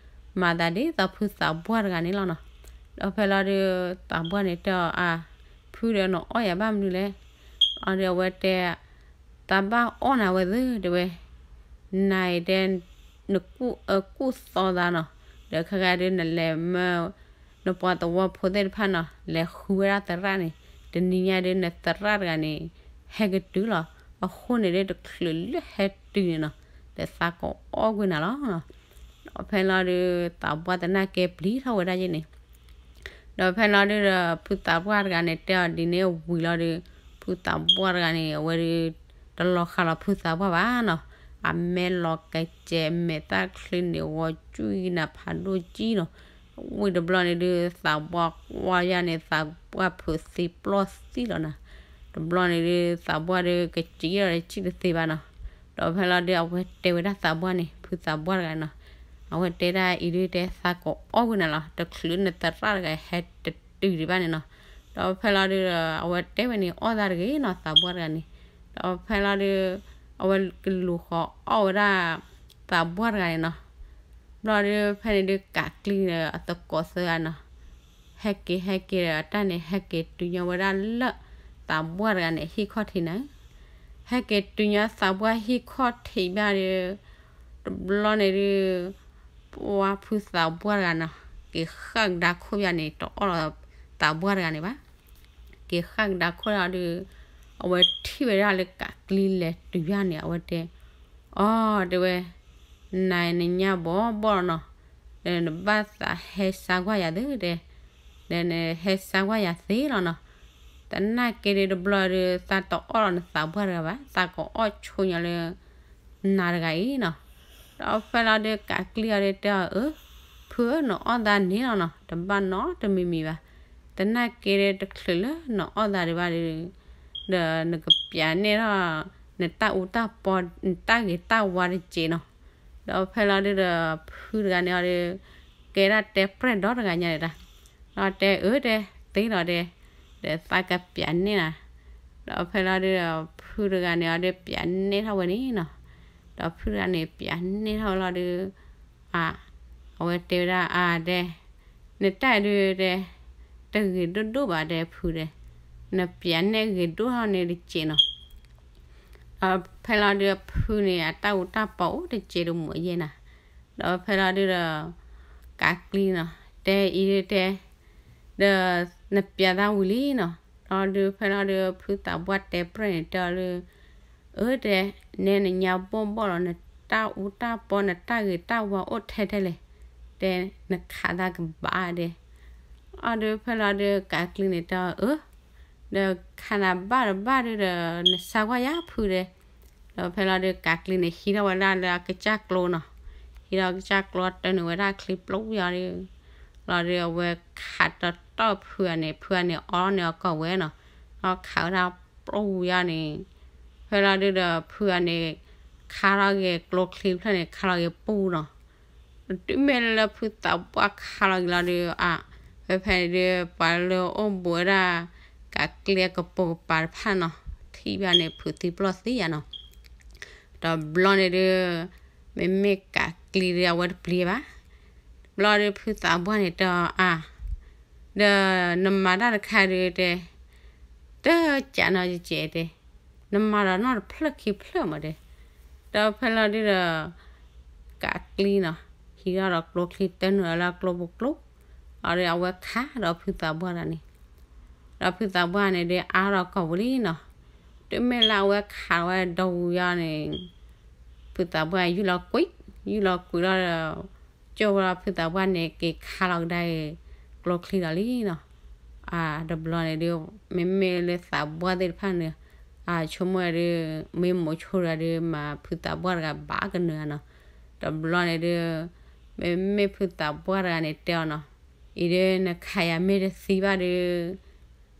မၤသးဒ်သိးဖုသးပှၢ်တဂၤန့ၣ်လီၤနီၤ. ဒီးဖဲလီၤဒုး သးပှၢ်န့ၣ်တဲအီၤ အါ ဖုဒီးနအီၣ်ယၤဘၣ်မနုၤလဲၣ်. အီၤဒီးအဝဲတဲ သးဘၣ်အီၣ်နၤဝဲသ့ တဲဝဲ နၤအံၤတဲ နကူၣ်အၢကူၣ်သီသးနီၤ. ဒီးခဲဂၤဒုးနလဲၤမၢ နပှၤသဝီဖိသ့ၣ်တဖၣ်နီၤ လဲၤဃုဝဲဒၣ်သရၣ်န့ၣ် တနံၤညါဒုးနသရၣ်တဂၤန့ၣ် ဟဲကတုၤလီၤ. အဃိန့ၣ်ဒုးတချုးလၢဟဲတုၤန့ၣ်နီၤ ဒီးသးကအီၣ်ကွံာ်နၤလီၤ. ဒီးဖဲလီၤဒုး သးပှၢ်သနာ်က့ပျံၤထီၣ်ဝဲဒၣ်ယဲန့ၣ် ဒီးဖဲလီၤဒုးဒီး ဖုသးပှၢ်တဂၤန့ၣ် တဲအီၤဒ်န့ၣ်ဝံၤလီၤဒီး ဖုသးပှၢ်တဂၤန့ၣ် အဝဲဒုး တလီၤဃာ်လီၤဖုသးပှၢ်ဘၣ်နီၤ. အမဲာ်လီၤကစဲး မဲာ်သၣ်ချံန့ၣ် ဂီၤကွံနၤဖးဒိၣ်ကံနီၤ. ဝံၤတဘျီန့ၣ်ဒုး သးပှၢ်ကွၢ်ယၤန့ၣ် သးပှၢ်ဖုးသံပျီၢ်သံလီၤနီၤ. တဘျီန့ၣ်ဒုး သးပှၢ်ဒုးကစံၣ်ဒီးတစံၣ်တသ့ဘၣ်နီၤ. ဒီးဖဲလီၤဒုး အဝဲတဲဝဲဒၣ်သးပှၢ်န့ၣ် ဖုသးပှၢ်တဂၤနီၤ, အဝဲတဲဒၣ်အံၤဒုး တဲသးကအီၣ်ကွံာ်နၤလီၤ, တချုးနသရၣ်တဂၤဟဲတတုၤဒံးဘၣ်န့ၣ်နီၤ. ဒီးဖဲလီၤဒုးဒီး အဝဲတဲဝဲန့ၣ် အီၣ်သးတဂ့ၤနီၤ သးပှၢ်တဂၤန့ၣ်. ဒီးဖဲလီၤဒုး အဝဲကလူၤဃီၤအီၣ်ဝဲဒၣ် သးပှၢ်တဂၤန့ၣ်နီၤ. ဘျီဒုး ဖဲန့ၣ်ဒုး ကးကျံဒီးအသကိးသၢဂၤနီၤ, ဟဲက့ၤဟဲက့ၤဒီး အတၢ်န့ၣ် ဟဲက့ၤတုၤညီဝဲဒၣ်လၢ သးပှၢ်တဂၤန့ၣ် ဟံၣ်ခီၣ်ထံးန့ၣ်. ဟဲက့ၤတုၤညီသးပှၢ်ဟံၣ်ခီၣ်ထံးဘၣ်ဒီး တဘျီန့ၣ်ဒုး ပှၤဖုသးပှၢ်တဂၤနီၤ က့ၤဃၣ်ကဒါခိၣ်ဘၣ်န့ၣ် တအီၣ်လီၤသးပှၢ်တဂၤန့ၣ်ဘၣ်. က့ၤဃၣ်ကဒါခိၣ်ဒီး အဝဲထံၣ်ဝဲဒၣ်လၢကးကျံလဲၤတုၤဘၣ်န့ၣ် အဝဲတဲ, အီ တဲဝဲ, နၤနညါဘီဘီလီၤနီၤ, ဒီးနဘၣ်သးဟဲစါကွၢ်ယၤသ့တဲ, ဒီးနဟဲစါကွၢ်ယၤသ့လီၤနီၤ. သနာ်က့ဒုးတဘျီဒုး သးတအီၣ်လီၤနသးပှၢ်တဂၤဘၣ်, သးကအီၣ်ဆိညီလၢ နၤတဂၤအံၤနီၤ. ဒီးဖဲလီၤဒုး ကးကျံအီၤဒုးတဲအီၤ အၢ ဖုဧၢ နအီၣ်သးန့ၣ်လီၤနီၤ, တဘၣ်နီတမံၤမံၤဘၣ်. သနာ်က့ဒုး တချုးလၢနအီၣ်သးဒံးဘၣ်ဒီး ဒီးနကပျးန့ၢ်ထီၣ် နတၢ်အူတၢ်ပီ နတၢ်ဂ့ၤတၢ်ဝါတစဲးနီၤ. ဒီးဖဲလီၤဒုးဒီး ဖုတဂၤန့ၣ်အီၤဒုး ကဲဒၣ်တဲပြဲၢ်ဒီတဂၤညါဒၣ်, ဒီးတဲအၢတဲ သ့လီၤတဲ, ဒီးသးကပျးန့ၢ်နၤ. ဒီးဖဲလီၤဒုးဒီး ဖုတဂၤန့ၣ်အီၤဒုး ပျးန့ၢ်ထီၣ်ဝဲန့ၣ်နီၤ. ဒီးဖုတဂၤန့ၣ် ပျးန့ၢ်ထီၣ်ဝဲလီၤဒုး အ အဝဲတဲဝဲဒၣ် အါတဲ, နတၢ်ဒုးတဲ တဂ့ၤဒိၣ်ဒိၣ်ဘၣ်တဲဖုတဲ, နပျးန့ၢ်ဂ့ၤဒိၣ်ထီၣ်န့ၣ်တစဲးနီၤ. ဒီးဖဲလီၤဒုးအဖုန့ၣ် အတၢ်အူတၢ်ပီအိၣ်တစဲးတမူးယဲၢ်နၤ. ဒီးဖဲလီၤဒုးဒီး ကးကျံနီၤ တဲအံၤဒုးတဲ ဒီးနပျးသးဝံၤလံနီၤ. ဒီးဒုးဖဲလီၤဒုး ဖုသးပှၢ်တဲပြဲၢ်န့ၣ်တဲအီၤဒုး အၢတဲ, နဲနညါဘီၣ်ဘီၣ်လီၤ, နတၢ်အူတၢ်ပီ နတၢ်ဂ့ၤတၢ်ဝါအိၣ်ထဲထဲလဲၣ်, တဲ နခးသးကဘၣ်ဒဲး. အီၤဒုးဖဲလီၤဒုး ကးကျံန့ၣ်တဲအီၤ အၢ ဒီးခးနၤဘၣ်တဘၣ်ဒုးဒီး နစါကွၢ်ယၤဖုဒဲး. ဒီးဖဲလီၤဒုး ကးကျံန့ၣ် ဟံးထီၣ်ဝဲဒၣ်လၢအကစၢ်ကျိနီၤ. ဟံးထီၣ်ကစၢ်ကျိ တၢနုာ်ဝဲဒၣ်ချံပျီယါဒီး လီၤဒုး အဝဲခးတတီၢ်ဖုဂၤန့ၣ် ဖုဂၤန့ၣ် အီၣ်န့ၢ်အကီၢ်ဝဲနီၤ. ဒီးခးဝဲဒၣ်ပျီယါန့ၣ် ဖဲလီၤဒုးဒီး ဖုဂၤန့ၣ် ခါလီၤက့ၤကျိချံဖျၢၣ်န့ၣ် ခါလီၤက့ၤပူၤနီၤ. တုၤမ့ၢ်လၢဖုသးပှၢ်ခါလီၤက့ၤလီၤဒုး အ ဖဲဖဲန့ၣ်ဒုး ပှၤလၢအိၣ်ဘူးဝဲဒၣ် ကးကျံအကပိာ်ကပၤတဖၣ်နီၤ ထံၣ်ဘၣ်န့ၣ် ဖုးသံပျီၢ်သံယါနီၤ. ဒီးဘျီန့ၣ်ဒုး မ့မ့ၢ်ကးကျံဒုး အဝဲတပျံၤဘၣ်. ဘျီဒုး ဖုသးပှၢ်န့ၣ်တဲအီၤ အါ ဒီးနမၤတၢ်တခါဒုးတဲ တကးနီၤယကဲတဲ, နမၤဒီးနီၢ်တဖျၢၣ်ခံဖျၢၣ်မးတဲ. ဒီးဖဲလီၤဒုးဒီး ကးကျံနီၤ ဟံးထီၣ်ဒီးကျိချံ တၢနုာ်လၢကျိပူၤကျိ အီၤဒုး အဝဲခးဒီးဖုသးပှၢ်တဂၤန့ၣ် ဒီးဖုသးပှၢ်န့ၣ်ဒုး အါထီၣ်ကီၢ်ပူၤလံနီၤ. တုၤမ့ၢ်လၢအဝဲခးဝဲဒီဝံၤယါန့ၣ် ဖုသးပှၢ်ယူၢ်လီၤကွံာ်, ယူၢ်လီၤကွံာ်လီၤဒီး ကၠိၢ်ဝဲလီၤဖုသးပှၢ်န့ၣ် က့ၤခါလီၤကဒါအံၤ ကျိချံလီၤလံနီၤ. အါ တဘျီန့ၣ်ဒုး မ့မ့ၢ်လၢသးပှၢ်သ့ၣ်တဖၣ်န့ၣ် အါ ဆိကမိၣ်ဝဲဒုး မ့ၢ်မိၤဆိတဂၤဒုး မၤဖုသးပှၢ်တဂၤဘၣ်ကနၢၤဧါနီၤ. တဘျီန့ၣ်ဒုး မ့မ့ၢ်ဖုသးပှၢ်တဂၤန့ၣ်တဲအီၤနီၤ, အံၤဒုး နခးယၤမ့ၢ်တသံဘၣ်ဒုး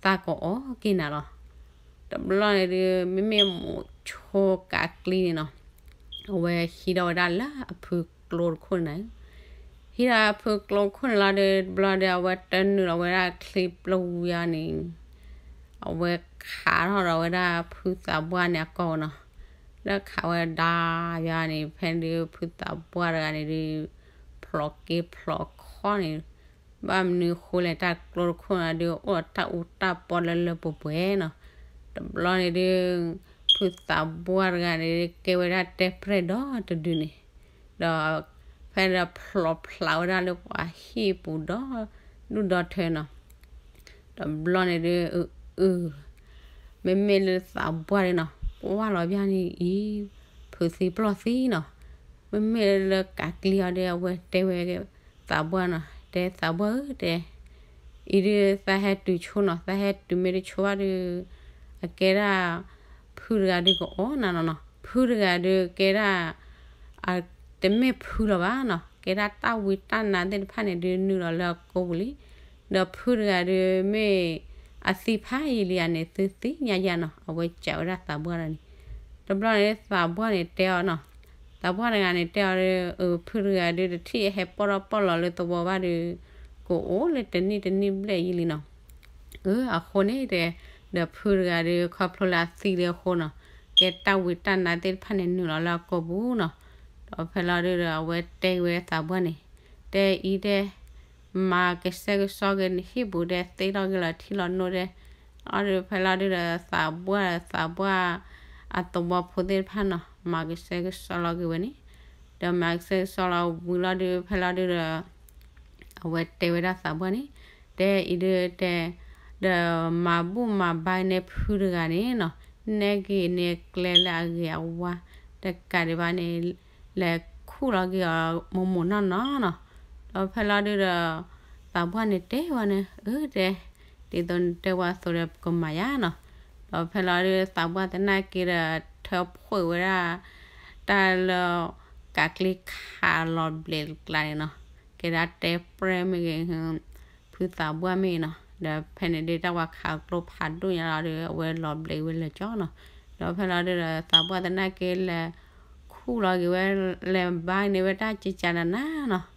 သးကအီၣ်က့ၤနၤလီၤ. တဘျီန့ၣ်ဒုး မ့မ့ၢ်မိၤဆိကးကျံန့ၣ်နီၤ အဝဲဟံးထီၣ်ဝဲဒၣ်လၢအဖုကျိတခိၣ်န့ၣ်, ဟံးထီၣ်အဖုကျိခိၣ်န့ၣ်လီၤဒီး တဘျီဒီး အဝဲတၢနုာ်လီၤဝဲဒၣ်ချံပျီယါန့ၣ် အဝဲခးထီၣ်ဒီးဝဲဒၣ်ဖုသးပှၢ်န့ၣ်အကီၢ်နီၤ. လၢခးဝဲဒၣ်ယါန့ၣ် ဖဲဒုး ဖုသးပှၢ်တဂၤန့ၣ်ဒုး ဖျိးက့ဖျိးခီန့ၣ် ဘၣ်မနုၤဃိလဲၣ် တၢ်ကျိတခိၣ်န့ၣ်ဒုး အိၣ်ဒီးတၢ်အူတၢ်ပီလၢလၢပှဲၤပှဲၤနီၤ. တဘျီန့ၣ်ဒုး ဖုသးပှၢ်တဂၤန့ၣ်ဒုး ကဲဝဲဒၣ်တဲပြဲၢ်ဒီတဒုန့ၣ်, ဒီးဖဲဒီးဖျိးဖျးဝဲဒၣ်လၢပှၤဟံၣ်ပူၤဒီဒူၣ်ဒီထၢနီၤ. တဘျီန့ၣ်ဒုး အု မ့မ့ၢ်လၢသးပှၢ်ဒုးနီၤ ကွၢ်လီၤဘၣ်န့ၣ်အံၤ ဖုးသံပျီၢ်သံနီၤ. မ့မ့ၢ်လၢကးကျံအီၤဒီး အဝဲတဲဝဲသးပှၢ်နီၤ တဲသးပှၢ်ဧၢတဲ အံၤဒုးသးဟဲတုၤဆိနီၤ သးဟဲတုၤမ့ၢ်တဆိဘၣ်ဒုး အကဲဒၣ် ဖုတဂၤဒုးကအီၣ်နၤနီၤနီၤ. ဖုတဂၤဒုးကဲဒၣ် အတမ့ၢ်ဖုလီၤဘၣ်နီၤ, ကဲဒၣ်တၢ်ဝံတၢ်နါသ့ၣ်တဖၣ်န့ၣ်ဒုးနုာ်လီၤလၢအကိာ်ပူၤလံ. ဒီးဖုတဂၤဒုးမ့ၢ်အသံဖးယံာ်လံဧါန့ၣ် သုသ့ၣ်ညါယါနီၤ, အဝဲစံးဝဲဒၣ်သးပှၢ်လီၤန့ၣ်. တဘျီန့ၣ်သးပှၢ်န့ၣ်တဲအီၤနီၤ, သးပှၢ်တဂၤန့ၣ်တဲအီၤဒီး အၢ ဖုတဂၤဒုးတထံၣ်ဟဲပီၣ်ထီၣ်ပီၣ်လီၤလၢသဝီဘၣ်ဒီး ကအိၣ်လၢတနံၣ်တနံၣ်ဘျဲၣ်ယံာ်လံနီၤ. အၢ အဃိန့ၣ်တဲ, ဒီးဖုတဂၤဒီး ခီဖျိလၢအသံလံအဃိနီၤ, ကဲတၢ်ဝံတၢ်နါသ့ၣ်တဖၣ်န့ၣ်နုာ်လီၤလၢအကိာ်ပူၤနီၤ. ဒီးဖဲလီၤဒုးဒီး အဝဲတဲဝဲသးပှၢ်န့ၣ်, တဲအံၤတဲ, မၤကဆှဲကဆှီက့ၤနဟံၣ်ပူၤတဲ, သ့ထီၣ်က့ၤလီၤထံလီၤနိၣ်တဲ, အီၤဒီးဖဲလီၤဒုးဒီး သးပှၢ်သးပှၢ်အသဝီဖိသ့ၣ်တဖၣ်နီၤ, မၤကဆှဲကဆှီလီၤက့ၤဝဲန့ၣ်. ဒီးမၤကဆှဲကဆှီလီၤဝံၤလီၤဒုး ဖဲလီၤဒုးဒီး အဝဲတဲဝဲဒၣ်သးပှၢ်န့ၣ်, တဲအံၤဒုးတဲ, ဒီးမၤဘူၣ်မၤဘါန့ၢ်ဖုတဂၤန့ၣ်နီၤ, နဲၣ်က့ၤန့ၢ်ကျဲလၢအဂ့ၤအဝါ, တကးဒံးဘၣ်န့ၣ် လဲၤခူၣ်လီၤက့ၤအီၤမိၢ်မိၢ်နီၢ်နီၢ်နီၤ. ဒီးဖဲလီၤဒုးဒီး သးပှၢ်န့ၣ်တဲဝဲန့ၣ်, အၢ တဲ, ဒ်သိးနတဲဝဲအသိးဒီးပကမၤယါနီၤ. ဒီးဖဲလီၤဒုးသးပှၢ်သနာ်က့ဒီး ထၢဖှိၣ်ဝဲဒၣ် တၢ်လၢ ကးကျံခးလီၤဘျဲးကျါန့ၣ်နီၤ, ကဲဒၣ်တဲပြဲမ့ၢ်ဂ့ၤ ဖုသးပှၢ်မ့ၢ်နီၤ, ဒီးဖဲန့ၣ်ဒုးတၢ်ဝဲခးကျိဖးဒိၣ်ညါလီၤဒီး အဝဲလီၤဘျဲးဝဲလၢာ်ကၠီနီၤ. ဒီးဖဲလီၤဒုးဒီးသးပှၢ်သနာ်က့လဲၤခူၣ်လီၤက့ၤဝဲ လဲၤဘါန့ၢ်ဝဲတၢ်ကကးနၤနၤနီၤ.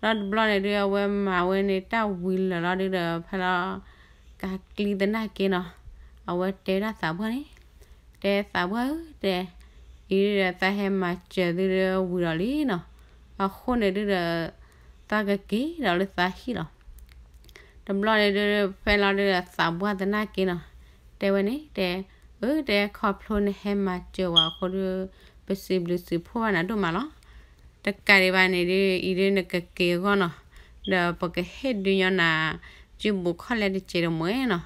ဒီးတဘျီန့ၣ်ဒုး အဝဲမၤဝဲန့ၣ်တၢ်ဝံၤလၢာ်လီၤဒုးဒီး ဖဲလီၤ ကးကျံသနာ်က့နီၤ, အဝဲတဲဒၣ်သးပှၢ်န့ၣ်, တဲသးပှၢ်ဧၢ တဲ, အံၤဒုးဒီးသးဟဲမၤစၢၤသုဒီးဝံၤဒီးလံနီၤ, အဃိန့ၣ်ဒုးဒီး သးကက့ၤဒီးလၢသးဟံၣ်လီၤ. တဘျီန့ၣ်ဒုး ဖဲလီၤဒုးဒီးသးပှၢ်သနာ်က့နီၤ, တဲဝဲန့ၣ် တဲ, အၢ တဲ ခီဖျိနဟဲမၤစၢၤဝဲအဃိဒီး ပစံးဘျုးစံးဖှိၣ်ဘၣ်နၤဒိၣ်မးလီၤ. တကးဒံးဘၣ်န့ၣ်ဒုး အံၤဒုးနကက့ၤအဂီၢ်နီၤ, ဒီးပကဟ့ၣ်ဒုးညီနၤစုပူၤခီၣ်လဲၣ်တစဲးတမှဲနီၤ.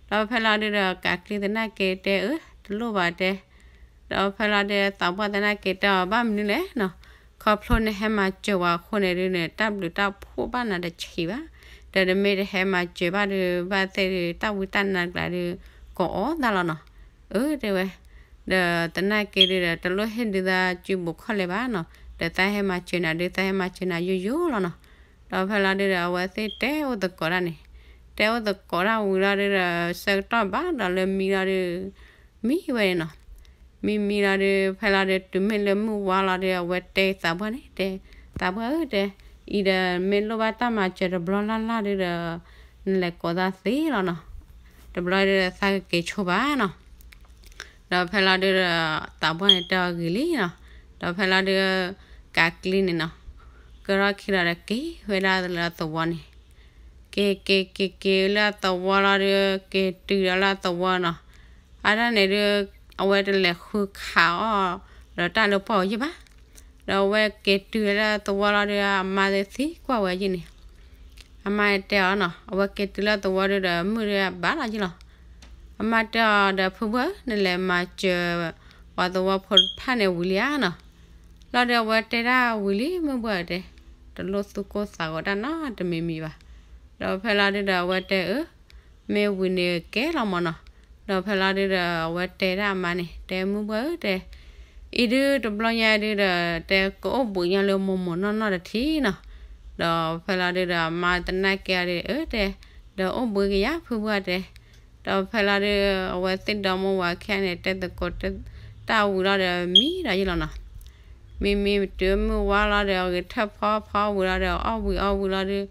ဒီးဖဲလီၤဒုးဒီးကးကျံသနာ်က့တဲ အၢ တလိၣ်ဘၣ်တဲ, ဒီးဖဲလီၤဒုးသးပှၢ်သနာ်က့တဲအီၤ ဘၣ်မနုၤလဲၣ်နီၤ, ခီဖျိနဟဲမၤစၢၤဝဲအဃိန့ၣ်ဒုးန့ၣ် တၢ်ဘျုးတၢ်ဖှိၣ်ဘၣ်နၤတဆံးဘၣ်, ဒီးနမ့ၢ်တဟဲမၤစၢၤဘၣ်ဒုး ဘၣ်သ့ၣ်ဒုး တၢ်ဝံတၢ်နါကျါဒုး ကအီၣ်သးလီၤနီၤ. အၢ တဲဝဲ, ဒီးသနာ်က့ဒုးဒီး တလိၣ်ဟ့ၣ်ဒုးသးစုပူၤခီၣ်လဲၣ်ဘၣ်နီၤ, ဒီးသးဟဲမၤစၢၤနၤဒုး သးဟဲမၤစၢၤနၤယိယိလီၤနီၤ. ဒီးဖဲလီၤဒုးဒီး အဝဲသ့ၣ်တဲအိၣ်သကိးတၢ်န့ၣ်, တဲအိၣ်သကိးတၢ်ဝံၤလီၤဒုးဒီး ဆၢကတီၢ်ဘၣ်ဒီးလၢမံလီၤဒုး မံဝဲန့ၣ်နီၤ. မံမံလီၤဒုး ဖဲလီၤဒုး တုၤမ့ၢ်လၢမုၢ်ဝါလီၤဒုး အဝဲတဲသးပှၢ်န့ၣ် တဲ, သးပှၢ်ဧၢ တဲ, အံၤဒီးမ့ၢ်လိၣ်ဘၣ်တၢ်မၤစၢၤတဘျီလၢ်လၢ်ဒုးဒီး နလဲၤကိးသးသ့လီၤနီၤ. တဘျီဒုးဒီးသးကက့ၤဆိဘၣ်နီၤ. ဒီးဖဲလီၤဒုးဒီး သးပှၢ်န့ၣ်တဲအီၤဂ့ၤလံနီၤ. ဒီးဖဲလီၤဒုး ကးကျံန့ၣ်နီၤ, ကရီၢ်ခံလီၤဒီးက့ၤဝဲဒၣ်လၢအသဝီန့ၣ်, က့ၤက့ၤက့ၤက့ၤလၢအသဝီလီၤဒုး က့ၤတုၤဒီးလၢအသဝီနီၤ. အဒၣ်န့ၣ်ဒုး အဝဲတလဲၤဃုခးအီၣ်ဒီးတၢ်လၢပှၢ်အီၤယဲၢ်ဘၣ်. ဒီးအဝဲက့ၤတုၤလၢအသဝီလီၤဒုး အမါသ့ၣ်သံကွၢ်ဝဲယဲၢ်န့ၣ် အမါတဲအီၤနီၤ, အဝဲက့ၤတုၤလၢသဝီဒုးဒီး မုၢ်ဒုးအဘၣ်လီၤယဲၢ်လီၤ. အမါတဲအီၤဒီး ဖုဘှၢ် နလဲၤမၤစၢၤပှၤသဝီဖိတဖၣ်န့ၣ်ဝံၤလံဧါနီၤ. လီၤဒုးအဝဲတဲဒၣ်ဝံၤလံ မုၢ်ဘှၢ်တဲ, တလိၣ်သူၣ်ကိၢ်သးဂီၤတၢ်နီတမံၤမံၤဘၣ်. ဒီးဖဲလီၤဒုးဒီးအဝဲတဲအၢ မ့ၢ်ဝံၤန့ၣ်ကဲလီၤမၢ်နီၤ. ဒီးဖဲလီၤဒုးဒီးအဝဲတဲဒၣ်အမါန့ၣ် တဲမုၢ်ဘှၢ်ဧၢ တဲ, အံၤဒုးတဘျီညါဒုးဒီး တဲကအိၣ်ဘှံးညါလၢမိၢ်မိၢ်နီၢ်နီၢ်တထံၣ်နီၤ. ဒီးဖဲလီၤဒုးဒီးအမါသနာ်က့အီၤဒုး အၢ တဲ, ဒီးအိၣ်ဘှံးကယၤဖုဘှၢ်တဲ. ဒီးဖဲလီၤဒုး အဝဲသ့ၣ်ဒီမါဝၤခံဂၤန့ၣ် တဲသကိး တၢ်ဝံၤလီၤဒီးမံဒီးယဲၢ်လီၤနီၤ. မံမံတုၤမုၢ်ဝါလီၤဒီး အဂ့ၤထၢၣ်ဖီဖီဝံၤလီၤဒီး အီၣ်ဝံၤအီၣ်ဝံၤလီၤဒုး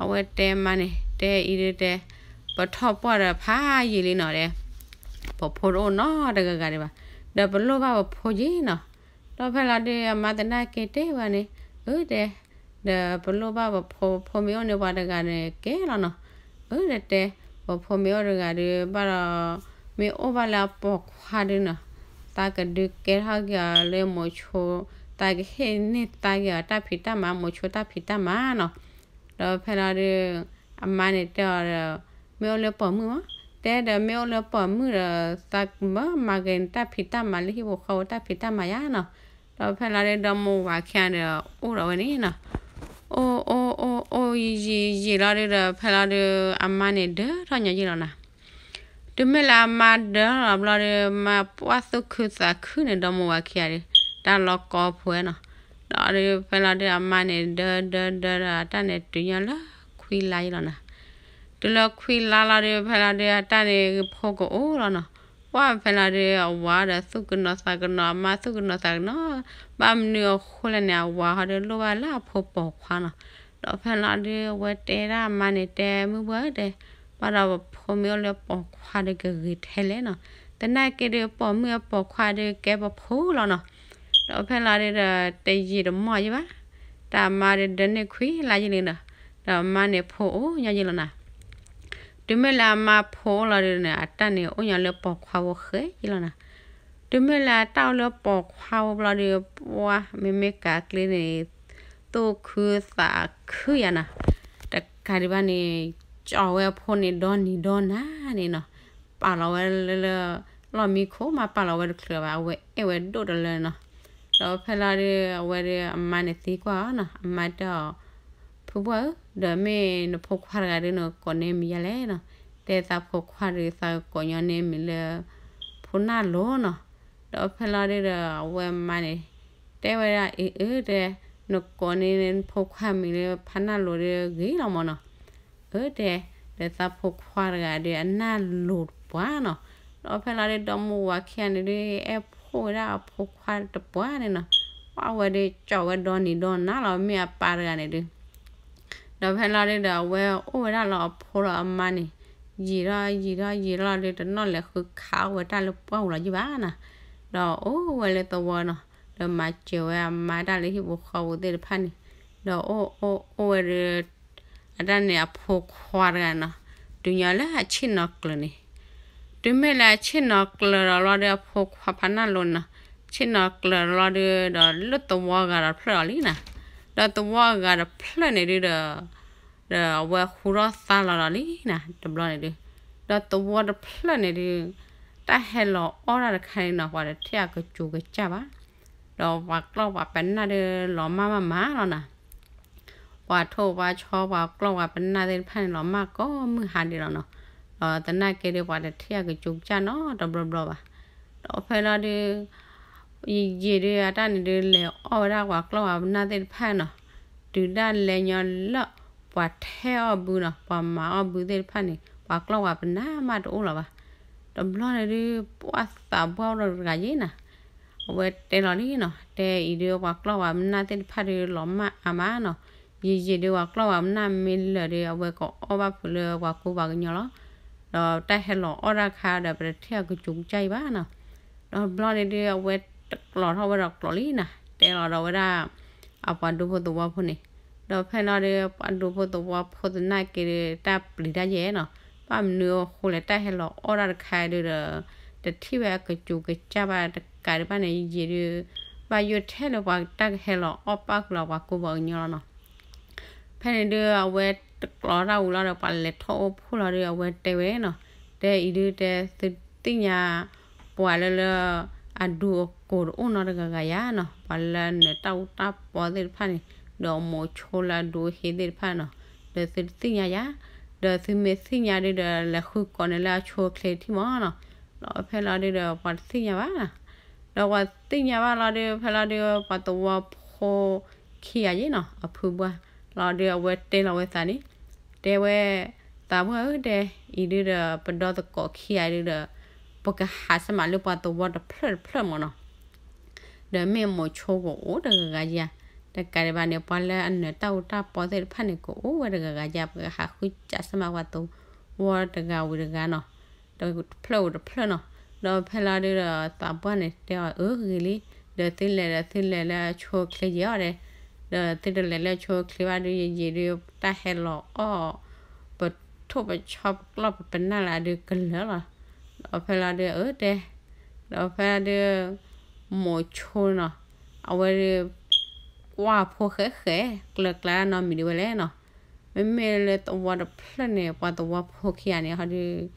အဝဲတဲမါန့ၣ် တဲအံၤဒုးတဲ, ပထီၣ်ပှၢ်ဒီးဖးယံာ်လံနီၤတဲ, ပဖိတအိၣ်နီတဂၤဂၤဒံးဘၣ်, ဒီးပလိၣ်ဘၣ်ပဖိယဲၢ်နီၤ. ဒီးဖဲလီၤဒုးအမါသနာ်က့တဲဝဲန့ၣ် အၢ တဲ, ဒီးပလိၣ်ဘၣ်ပဖိ, ပဖိမ့ၢ်အိၣ်န့ၣ်ပှၤတဂၤန့ၣ်ကဲလီၤနီၤ. အၢ တဲတဲ, ပဖိမ့ၢ်အိၣ်တဂၤဒုးဘၣ်ဒီး မ့ၢ်အိၣ်ဘၣ်လၢအပိာ်ခွါဒုးနီၤ, သးကဒုးကဲထီၣ်က့ၤအီၤလၢမိၤဆိ, သးကဟ့ၣ်န့ၢ်သါက့ၤအီၤတၢ်ဖံးတၢ်မၤ မိၤဆိတၢ်ဖံးတၢ်မၤနီၤ. ဒီးဖဲလီၤဒုး အမါန့ၣ်တဲအီၤဒီး မ့ၢ်အိၣ်လၢပိာ်မုၣ်မး, တဲဒီးမ့ၢ်အိၣ်လၢပိာ်မုၣ်ဒီး သးကမၢမၤက့ၤနတၢ်ဖံးတၢ်မၤလၢဟံၣ်ဖိဃီဖိတၢ်ဖံးတၢ်မၤယါနီၤ. ဒီးဖဲလီၤဒုး ဒီမါဝၤခံဂၤဒီး အိၣ်ဒီးဝဲန့ၣ်နီၤ, အိၣ်အိၣ်အိၣ်အိၣ်ယံာ်ယံာ်ယံာ်လီၤဒုးဒီး ဖဲလီၤဒုး အမါန့ၣ်ဒၢထီၣ်ညီယဲၢ်လီၤနီၤ. တုၤမ့ၢ်လၢအမါဒၢလီၤဘျီဒီး မါပှၢ်သူၣ်ခုသးခုန့ၣ် ဒီမါဝၤခံဂၤဒီး တၢ်လီၤကီဖိဝဲနီၤ. ဒီးဖဲလီၤဒုး အမါန့ၣ် ဒၢဒၢဒၢဒီး အတၢ်န့ၣ်တုၤညီလၢခွံလါယံလီၤနီၤ. တုၤလၢခွံလါလီၤဒီး ဖဲလီၤဒုး အတၢ်န့ၣ် ဖိကအိၣ်လီၤနီၤ. ပှၢ်ဖဲလီၤဒုး အဝၤဒီးသူၣ်ကနိးသးကနိး, အမါသူၣ်ကနိးသးကနိး, ဘၣ်မနုၤအဃိလဲၣ်န့ၣ် အဝၤဟီဒီး လိၣ်ဘၣ်လၢအဖိပိာ်ခွါနီၤ. ဒီးဖဲလီၤဒုး အဝဲတဲဒၣ်အမါန့ၣ် တဲမုၢ်ပှၢ်ဧၢ တဲ, ဘၣ်ဒီးပဖိမ့ၢ်အိၣ်လၢပိာ်ခွါဒီး ကဂ့ၤထဲလဲၣ်နီၤ. သနာ်က့ဒီး ပိာ်မုၣ်အပိာ်ခွါဒီး ကဲပဖိလီၤနီၤ. ဒီးဖဲလီၤဒုးဒီး တယံာ်တမီၢ်ယံဘၣ်, တၢ်အမါဒီးဒၢန့ၢ်ခွံလါယံလံဒီး, ဒီးအမါန့ၣ်ဖိအိၣ်ညီယံလီၤနီၤ. တုၤမ့ၢ်လၢအမါဖိအိၣ်လီၤဒုးန့ၣ် အတၢ်န့ၣ်အိၣ်ညီလၢပိာ်ခွါဖိဃဲယံလီၤနီၤ. တုၤမ့ၢ်လၢအတၢ်အိၣ်လၢပိာ်ခွါဖိဘျီဒီး ပှၢ်မ့မ့ၢ်ကးကျ့န့ၣ် သူၣ်ခုသးခုယၤနီၤ. တကးဒံးဘၣ်န့ၣ် ကၠီဝဲအဖိန့ၣ်ဒီနံၤဒီနၤန့ၣ်နီၤ. ပာ်လီၤဝဲလၢ လၢ လီၢ်မံခိၣ်မး ပာ်လီၤဝဲတချုးဘၣ်, အဝဲအဲၣ်ဝဲဒိၣ်တလၢနီၤ. ဒီးဖဲလီၤဒုး အဝဲဒီးအမါန့ၣ်သံကွၢ်အီၤနီၤ, အမါတဲအီၤ ဖုပှၢ်ဧၢ, ဒီးမ့ၢ်နဖိခွါတဂၤဒုး နကိးန့ၢ်မံၤယါလဲၣ်နီၤ. တဲသးဖိခွါဒီး သးကိးညီန့ၢ်မံၤလၢ ဖိနၢ်လိၤနီၤ. ဒီးဖဲလီၤဒုးဒီး အဝဲမါန့ၣ် တဲဝဲဒၣ် အ့ၣ်အၢ တဲ, နကိးန့ၢ်နဖိခွါမံၤလၢဖးနၢ်လိၤဒီးဂ့ၤလီၤမၢ်နီၤ. အၢ တဲ, ဒီးသးဖိခွါတဂၤဒီး အနၢ်လိၤတပှၢ်နီၤ. ဒီးဖဲလီၤဒုး ဒီမါဝၤခံဂၤန့ၣ်ဒုး အဲၣ်ဖိဝဲဒၣ်အဖိခွါတပှၢ်န့ၣ်နီၤ. ပှၢ်ဝဲဒီး ကၠီဝဲဒီနံၤဒီနၤလီၤ မ့ၢ်အပၢ်တဂၤန့ၣ်ဒုး. ဒီးဖဲလီၤဒုးဒီး အဝဲအိၣ်ဝဲဒၣ်လၢအဖိဒီးအမါန့ၣ် ယံာ်ထီၣ်ယံာ်ထီၣ်ယံာ်ထီၣ်ဒီး တနီၣ်လဲၤဃုခးအီၣ်ဝဲတၢ်လၢပှၢ်ပူၤလီၤယံဘၣ်နီၤ. ဒီးအိၣ်ဝဲလၢသဝီနီၤ, ဒီးမၤစၢၤဝဲအမါတၢ်လၢဟံၣ်ဖိဃီဖိသ့ၣ်တဖၣ်န့ၣ်, ဒီးအိၣ်အိၣ်အိၣ်ဝဲဒီး အတၢ်န့ၣ်အဖိခွါတဂၤနီၤ, တုၤညီလၢအဆ့ၣ်နီၤကျၢၤန့ၣ်, တုၤမ့ၢ်လၢအဆ့ၣ်နီၤကျၢၤဒီးလီၤဒီး အဖိခွါဖးနၢ်လိၤန့ၣ်နီၤ, ဆ့ၣ်နီၤကျၢၤလီၤဒုးဒီး လၢသဝီအဂၤဒီးတဖျၢၣ်လီၤလံနီၤ. ဒီးသဝီအဂၤတဖျၢၣ်န့ၣ်ဒုးဒီး ဒီးအဝဲဟူထီၣ်သါလီၤလီၤလံနီၤ တဘျီန့ၣ်ဒုး, ဒီးသဝီတဖျၢၣ်န့ၣ်ဒုး တၢ်ဟဲလီၤအီၣ်တၢ်တခါန့ၣ်နီၤ ပှၤတထံၣ်အကစူၤကစၢ်ဘၣ်. ဒီးပှၤကျီၢ်ပှၤပနၢ်ဒုးလီၤမၢ်မးမးလီၤနီၤ. ပှၤထိၣ်ပှၤဆီ ပှၤကျီၢ်ပှၤပနၢ်သ့ၣ်တဖၣ်န့ၣ် လီၤမၢ်ကိးမုၢ်ဟါဒံးလီၤနီၤ. ဒီးသနာ်က့ဒုး ပှၤတထံၣ်အကစူၤကစၢ်နီတဘျီဘျီဘၣ်. ဒီးဖဲလီၤဒုး ယံာ်ယံာ်ဒုး အတၢ်န့ၣ်ဒုး လဲၤအီၣ်ဝဲဒၣ်ပှၤကျီၢ်ပှၤပနၢ်သ့ၣ်တဖၣ်နီၤ, တုၤဒၣ်လဲာ်ညီလၢ ပှၤထဲအီၣ်ဘုနီၤ, ပှၤမၤအီၣ်ဘုသ့ၣ်တဖၣ်န့ၣ် ပှၤကျီၢ်ပှၤပနၢ်မးတအိၣ်လၢၤဘၣ်. တဘျီန့ၣ်ဒုး ပှၢ်သးပှၢ်အိၣ်ဒီးတဂၤယဲနီၤ, အဝဲတဲလီၤလံနီၤ, တဲအံၤဒုး ပှၤကျီၢ်ပှၤပနၢ်သ့ၣ်တဖၣ်ဒုး လီၤမၢ်အါမးနီၤ, ယံာ်ယံာ်ဒုး ပှၤကျီၢ်ပှၤပနၢ်မ့ၢ်လၢာ်ဒုး အဝဲကအီၣ်ဘၣ်ဖုးလၢပှၤကူပှၤကညီလီၤ. ဒီးတၢ်ဟဲလီၤအီၣ်တၢ်ခါဒီး ပတထံၣ်အကစူၤကစၢ်အံၤဘၣ်နီၤ. ဒီးဘျီန့ၣ်ဒုး အဝဲတကျိးထီၣ်ဝဲဒီးကျိးလံနီၤ, တဲလီၤဒီးဝဲဒၣ် အပှၤဒူဖိသဝီဖိန့ၣ်, ဒီးဖဲလီၤဒုး ပှၤဒူဖိသဝီဖိသနာ်က့ဒုး တၢ်ပျံၤတၢ်ယဲၢ်နီၤ, ဘၣ်မနုၤအဃိလဲၣ် တၢ်ဟဲလီၤအီၣ်တၢ်တခါဒုးဒီး တထံၣ်ဝဲအကစူၤကစၢ်ဘၣ်တကးဒံးဘၣ်န့ၣ် ယံာ်ဒုး ဘၣ်ယိၣ်ထဲလၢပှၤတၢ်ကဟဲလီၤအီၣ်ပၣ်ဃုာ်လီၤပှၤကူပှၤကညီလီၤနီၤ. ဖဲန့ၣ်ဒုး အဝဲတကျိးတၢ်ဝံၤလီၤဒီး ပှၤလဲၤထီၣ်အိၣ်ဖှိၣ်လီၤဒုး အဝဲတဲဝဲနီၤ, တဲအံၤဒုး တဲသုသ့ၣ်ညါ ပှၤလၢလၢ အဒူအကိးတအိၣ်နီတဂၤဂၤယါနီၤ, ပှၤလၢနၢၤတၢ်အူတၢ်ပီသ့ၣ်တဖၣ်န့ၣ်, ဒီးမိၤဆိလၢအဒူအဟံးသ့ၣ်တဖၣ်နီၤ, ဒီးသုတသ့ၣ်ညါယါ, ဒီးသုမ့ၢ်သ့ၣ်ညါဒုးဒီး လဲၤဃုကိးန့ၢ်လၢအဆိအချ့ထံၣ်မးနီၤ. ဒီးဖဲလီၤဒုးဒီး ပှၤတသ့ၣ်ညါဘၣ်နီၤ. ဒီးပှၤတသ့ၣ်ညါဘၣ်လီၤဒုး ဖဲလီၤဒုး ပှၤသဝီဖိခံဂၤယဲနီၤ အဖုဘှၢ်လီၤဒုး အဝဲတဲလီၤဝဲသးန့ၣ်, တဲဝဲ သးပှၢ်ဧၢ တဲအံၤဒုးဒီး ပဒီသကိးခံဂၤဒုးဒီး ပကဟးဆၢမးလၢပှၤသဝီတဖျၢၣ်တဖျၢၣ်မးနီၤ. ဒီးမ့ၢ်မိၤဆိကအိၣ်တဂၤဂၤယါ, တကးဒံးဘၣ်န့ၣ် ပှၤလၢအနၢၤတၢ်အူတၢ်ပီသ့ၣ်တဖၣ်န့ၣ် ကအိၣ်ဝဲတဂၤဂၤယါ, ပကဟးဃုစးဆၢမးပှၤသဝီတဂၤဝံၤတဂၤနီၤ. ဒီးတဖျၢၣ်ဝံၤတဖျၢၣ်နီၤ. ဒီးဖဲလီၤဒုးဒီး သးပှၢ်န့ၣ်တဲအီၤ အၢ ဂ့ၤလံ, ဒီးသုလဲၤဒီးသုလဲၤလၢအဆိအချ့ယဲၢ်အီၤဒဲး, ဒီးသုတလဲၤလၢအဆိအချ့ဘၣ်ဒုး ယံာ်ယံာ်ဒုး တၢ်ဟဲလီၤအီၣ် ပထိၣ်ပဆီပကျီၢ်ပပနၢ်လၢအဒုးကလၢာ်လီၤ. ဒီးဖဲလီၤဒုး အၢ တဲ, ဒီးဖဲလီၤဒုး မိၤဆိနီၤ, အဝဲဒုး ကွၢ်ဖိဃဲဃဲ ကျၢၤကျါဒၣ်နီတမံၤဒံးဝဲလဲၣ်နီၤ. မ့မ့ၢ်လၢသဝီတဖျၢၣ်န့ၣ် ပှၤသဝီဖိခံဂၤန့ၣ် ဟီဒုး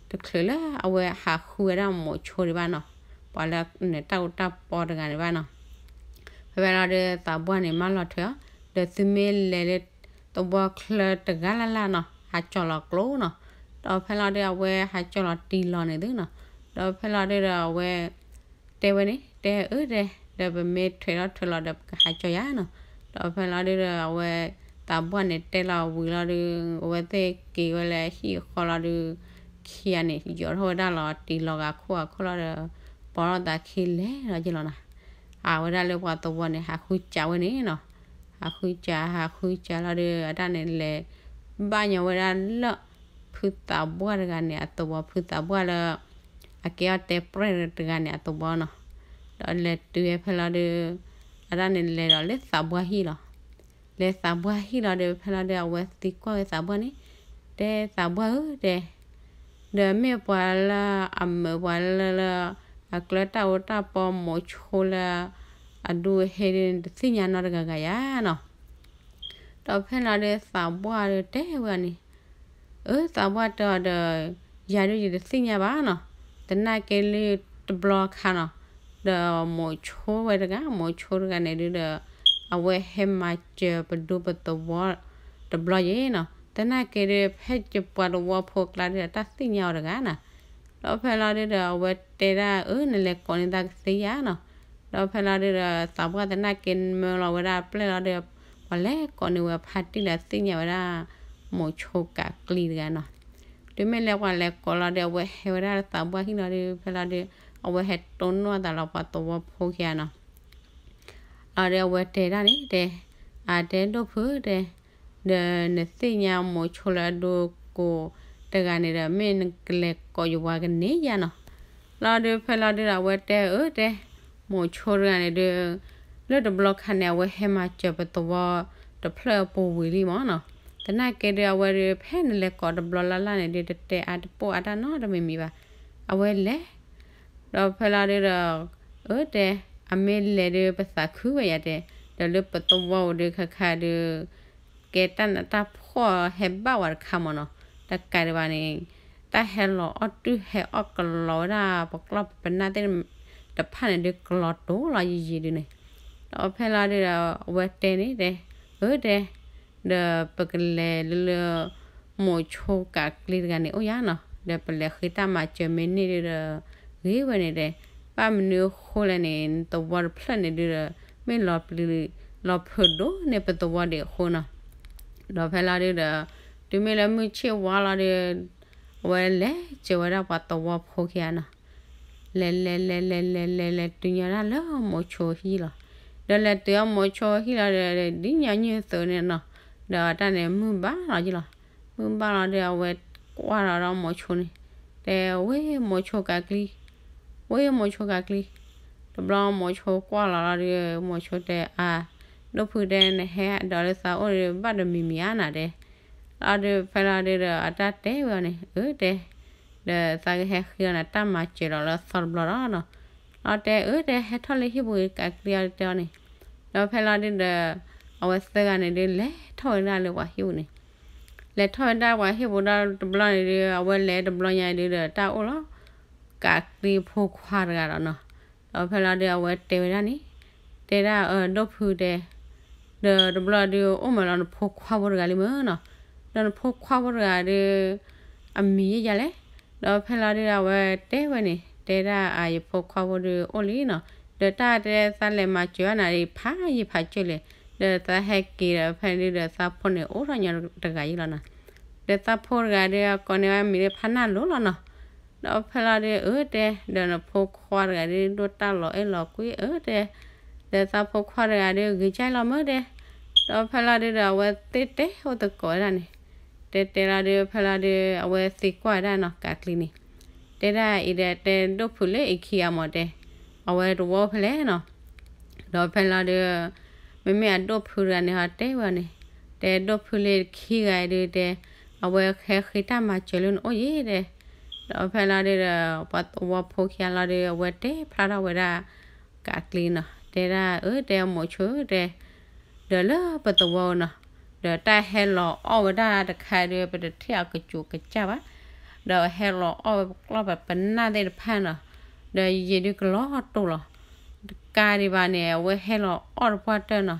တချုးလၢအဝဲဟးဃုဝဲဒၣ်မိၤဆိဒံးဘၣ်နီၤ, ပှၤလၢနၢၤတၢ်အူတၢ်ပီတဂၤန့ၣ်ဘၣ်နီၤ. ဖဲဖဲလီၤဒုး သးပှၢ်န့ၣ် မၢလီၤထွဲအီၤ, ဒီးသုမ့ၢ်လဲၤလၢသဝီချၢတဂၤလၢ်လၢ်နီၤ, ဟးကၠီၤလီၤကျိနီၤ. ဒီးဖဲလီၤဒုး အဝဲဟးကၠီလီၤတံၢ်လီၤန့ၣ်သုနီၤ. ဒီးဖဲလီၤဒုးဒီးအဝဲ တဲဝဲန့ၣ် တဲအၢတဲ, ဒီးပမ့ၢ်ထွဲးထီၣ်ထွဲးလီၤဒီးပကဟးကၠီယၤနီၤ. ဒီးဖဲလီၤဒုးဒီးအဝဲ သးပှၢ်န့ၣ်တဲလီၤဝံၤလီၤဒုး အဝဲသ့ၣ်က့ၤဝဲလၢဟံၣ်ဃီလီၤဒုး ခံဂၤန့ၣ် ယိးထီၣ်ဝဲဒၣ်လီၤတံၢ်လီၤဂာ်ခိၣ်ဂာ်ခိၣ်လီၤဒီး ပိာ်ထီၣ်သးခံလဲၤလီၤက့ၤလီၤနီၤ. အဝဲဒၣ်လၢပှၤသဝီန့ၣ် ဟးဃုစးဝဲန့ၣ်နီၤ. ဟးဃုစး ဟးဃုစးလီၤဒီး အတၢ်န့ၣ်လဲၤ ဘၣ်ညီဝဲဒၣ်လၢ ဖုသးပှၢ်တဂၤန့ၣ်အသဝီ ဖုသးပှၢ်လၢ အကဲအီၤတဲပြဲၢ်တဂၤန့ၣ်အသဝီနီၤ. ဒီးလဲၤတုၤဝဲဖဲလီၤဒုး အတၢ်န့ၣ်လဲၤဒီးလၢသးပှၢ်ဟံၣ်လီၤ. လဲၤသးပှၢ်ဟံၣ်လီၤဒီး ဖဲလီၤဒုး အဝဲသံကွၢ်ဝဲသးပှၢ်န့ၣ် တဲသးပှၢ်ဧၢတဲ ဒီးမ့ၢ်ပှၤလၢအမၢပှၤလၢလၢ အကျၢၤတၢ်အူတၢ်ပီမိၤဆိလၢ အဒူဟဲဒုး တသ့ၣ်ညါနီတဂၤဂၤယၤနီၤ. ဒီးဖဲလီၤဒုးသးပှၢ်ဒုးတဲဝဲန့ၣ် အၢ သးပှၢ်တဲအီၤဒီး ယၤဒုးယတသ့ၣ်ညါဘၣ်နီၤ. သနာ်က့လၢတဘျီခါနီၤ ဒီးမိၤဆိဝဲတဂၤ မိၤဆိတဂၤန့ၣ်ဒုးဒီး အဝဲဟဲမၤစၢၤပဒူပသဝီတဘျီယဲနီၤ. သနာ်က့ဒုး ဖဲယပှၤသဝီဖိကျါဒုး တၢ်သ့ၣ်ညါအီၤတဂၤနီၤ. ဒီးဖဲလီၤဒုးဒီး အဝဲတဲဒၣ် အၢ နလဲၤကိးန့ၢ်သးကသ့ဧါနီၤ. ဒီးဖဲလီၤဒုးဒီး သးပှၢ်သနာ်က့မၢလီၤဝဲဒၣ်ပျဲၢ်လီၤဒီး ပှၤလဲၤကိးန့ၢ်ဝဲဖါတံၢ်လၢသ့ၣ်ညါဝဲဒၣ် မိၤဆိကးကျံတဂၤနီၤ. တုၤမ့ၢ်လၢပှၤလဲၤကိးလီၤဒီး အဝဲဟဲဝဲဒၣ်သးပှၢ်ဟံၣ်လီၤဒီး ဖဲလီၤဒုး အဝဲဟဲတိၢ်နီၣ်သးလီၤပှၤသဝီဖိခံဂၤနီၤ. လီၤဒီးအဝဲတဲဒၣ်န့ၣ်တဲ အတဲဒိၣ်ဖုတဲ ဒီးနသ့ၣ်ညါမိၤဆိလၢအဒိကိးတဂၤန့ၣ်ဒီး မ့ၢ်နကလဲၤကိးယဝၤကန့ၢ်ယၤနီၤ. လီၤဒုးဖဲလီၤဒုးဒီး အဝဲတဲအၢတဲ မိၤဆိတဂၤန့ၣ်ဒုး လၢတဘျီခါန့ၣ် အဝဲဟဲမၤစၢၤပသဝီတဖျၢၣ်အပူၤဝံၤလံမၢ်နီၤ. သနာ်က့ဒုး အဝဲဒုး ဖဲနလဲၤကိးတဘျီလၢ်လၢ်န့ၣ်ဒုး တတဲအါတပိၢ်အါတၢ်နီတမံၤမံၤဘၣ်. အဝဲလဲၤ ဒီးဖဲလီၤဒုးဒီး အၢတဲ အမ့ၢ်လဲၤဒုး ပသးခုဝဲယၤတဲ, ဒီးလၢပသဝီအိၣ်ဒုး ခါခါဒုး ကဲတၢ်နးတၢ်ဖှီၣ်ဟဲဘၣ်ဝဲတခါမၢ်နီၤ. တကးဒံးဘၣ်န့ၣ် တၢ်ဟဲလီၤအီၣ်တုၤဟဲအီၣ်ကလီၤဝဲဒၣ် ပကျီၢ်ပနၢ်သ့ၣ်တဖၣ်န့ၣ်ဒုး ကလီၤတိၤလီၤယံာ်ယံာ်ဒုးန့ၣ်. ဒီးဖဲလီၤဒုးဒီး အဝဲတဲန့ၣ်တဲ အၢတဲ ဒီးပကလဲၤလၢလၢ မိၤဆိကးကျံတဂၤန့ၣ်အိၣ်ယါနီၤ, ဒီးပလဲၤဃ့တၢ်မၤစၢၤမ့ၢ်န့ၢ်ဒုးဒီး ဂ့ၤဝဲန့ၣ်တဲ, ဘၣ်မနုၤအဃိလဲၣ်န့ၣ် သဝီတဖျၢၣ်န့ၣ်ဒုးဒီး မ့ၢ်လီၤပျံၤ လီၤဖုးဒိၣ်န့ၢ်ပသဝီဒံးအဃိနီၤ. ဒီးဖဲလီၤဒုးဒီး တုၤမ့ၢ်လၢမုၢ်ဆ့ၣ်ဝါလီၤဒီး အဝဲလဲၤစၢၤဝဲဒၣ်ပှၤသဝီဖိခံဂၤနီၤ. လဲၤလဲၤလဲၤလဲၤလဲၤလဲၤလဲၤတုၤညီဒၣ်လၢမိၤဆိဟံၣ်လီၤ. ဒီးလဲၤတုၤအီၤမိၤဆိဟံၣ်လီၤဒီး ဒ်ညီနုၢ်အသိးန့ၣ်နီၤ, ဒီးတၢ်န့ၣ်မုၢ်ဘၣ်လီၤယလီၤ. မုၢ်ဘၣ်လီၤဒီး အဝဲကွၢ်လီၤဒီးမိၤဆိန့ၣ် တဲဝဲမိၤဆိကးကျံ, ဝဲမိၤဆိကးကျံ. တဘျီမိၤဆိကွၢ်လီၤလီၤဒီး မိၤဆိတဲအါ, ဒိၣ်ဖုတဲ နဟဲဒိးလၢသးအိၣ်ဒီး ဘၣ်တမံၤမံၤဧါနၤတဲ. လီၤဒီးဖဲလီၤဒုးဒီး အတၢ်တဲဝဲအီၤန့ၣ် အၢတဲ, ဒီးသးကဟဲဃ့အီၤနၤတၢ်မၤစၢၤဒီးလၢသီတဘျီဒီးနီၤ. လီၤတဲအၢတဲ ဟဲထီၣ်လၢဟံၣ်ပူၤကးကျံအီၤတဲအီၤန့ၣ်. ဒီးဖဲလီၤဒုးဒီး အဝဲသၢဂၤန့ၣ်ဒုး လဲၤထီၣ်ဝဲဒၣ်လၢပှၤဟံၣ်ပူၤန့ၣ် လဲၤထီၣ်ဝဲဒၣ်ပှၤဟံၣ်ပူၤဒီးတဘျီန့ၣ်ဒုး အဝဲလဲၤတဘျီညါဒုးဒီး တၢ်အိၣ်လီၤ ကးကျံဖိခွါတဂၤဒီးနီၤ. ဒီးဖဲလီၤဒုး အဝဲတဲဝဲဒၣ်န့ၣ် တဲဒၣ်အၢ ဒိၣ်ဖုတဲ, ဒီးတဘျီဒုး အိၣ်မးလီၤနဖိခွါဖိတဂၤလံမၢ်နီၤ. ဒီးနဖိခွါဖိတဂၤဒုး အမံၤယဲယၤလဲၣ်. ဒီးဖဲလီၤဒုး အဝဲတဲဝဲန့ၣ် တဲဒၣ်အယဖိခွါဖိဒုးအိၣ်လံနီၤ. ဒီးတၢ်တဲသးလဲၤမၤစၢၤဘၣ်နၤဒ်ဖးယံာ်ဖးစၢၢ်လဲၣ်. ဒီးသးဟဲက့ၤဒီးဖဲန့ၣ်ဒုးဒီး သးဖိန့ၣ်အိၣ်ထီၣ်ညီတဂၤယံာ်လီၤနီၤ. ဒီးသးဖိတဂၤဒုး အကိးန့ၢ်ဝဲမံၤလၢဖးနၢ်လိၤလီၤနီၤ. ဒီးဖဲလီၤဒုး အၢတဲ, ဒီးနဖိခွါတဂၤဒုး ဒိၣ်တၢ်လီၤအဲၣ်လီၤကွံအၢတဲ, ဒီးသးဖိခွါတဂၤဒုး ဂ့ၤကၢ်လီၤမၢတဲ. ဒီးဖဲလီၤဒုးဒီး အဝဲသ့ၣ်တဲအိၣ်သကိးဝဲဒၣ်န့ၣ်, တဲတဲလီၤဒုး ဖဲလီၤဒုး အဝဲသံကွၢ်ဝဲဒၣ်နီၤ ကးကျံန့ၣ်, တဲဒၣ်အံၤဒီးတဲဒိၣ်ဖုးလၢအံၤခံဂၤမၢ်တဲ, အဝဲတဝီဖဲလဲၣ်နီၤ. ဒီးဖဲလီၤဒုး မ့မ့ၢ်အဒိၣ်ဖုတဂၤန့ၣ် ဟီတဲဝဲန့ၣ်, တဲဒိၣ်ဖုလၢခံဂၤအံၤဒုးတဲ, အဝဲဟဲဃ့တၢ်မၤစၢၤလၢနအိၣ်ယဲၢ်တဲ. ဒီးဖဲလီၤဒုးဒီး ပှၤသဝီဖိခံဂၤလီၤဒုး အဝဲတဲဖျါထီၣ်ဝဲဒၣ် ကးကျံနီၤ, တဲဒၣ်အၢတဲမိၤဆိတဲ, ဒီးလၢပသဝီနီၤ, ဒီးတၢ်ဟဲလီၤအီၣ်ဝဲဒၣ်တခါဒုး ပတထံၣ်အကစူးကစၢ်ဘၣ်, ဒီးဟဲလီၤအီၣ်ဝဲပကျီၢ်ပပနၢ်သ့ၣ်တဖၣ်နီၤ, ဒီးယံာ်ဒုးကလီၤတိၢ်လီၤ. တကးဒံးဘၣ်န့ၣ် အဝဲဟဲလီၤအီၣ်တပှၢ်တၢၢ်နီ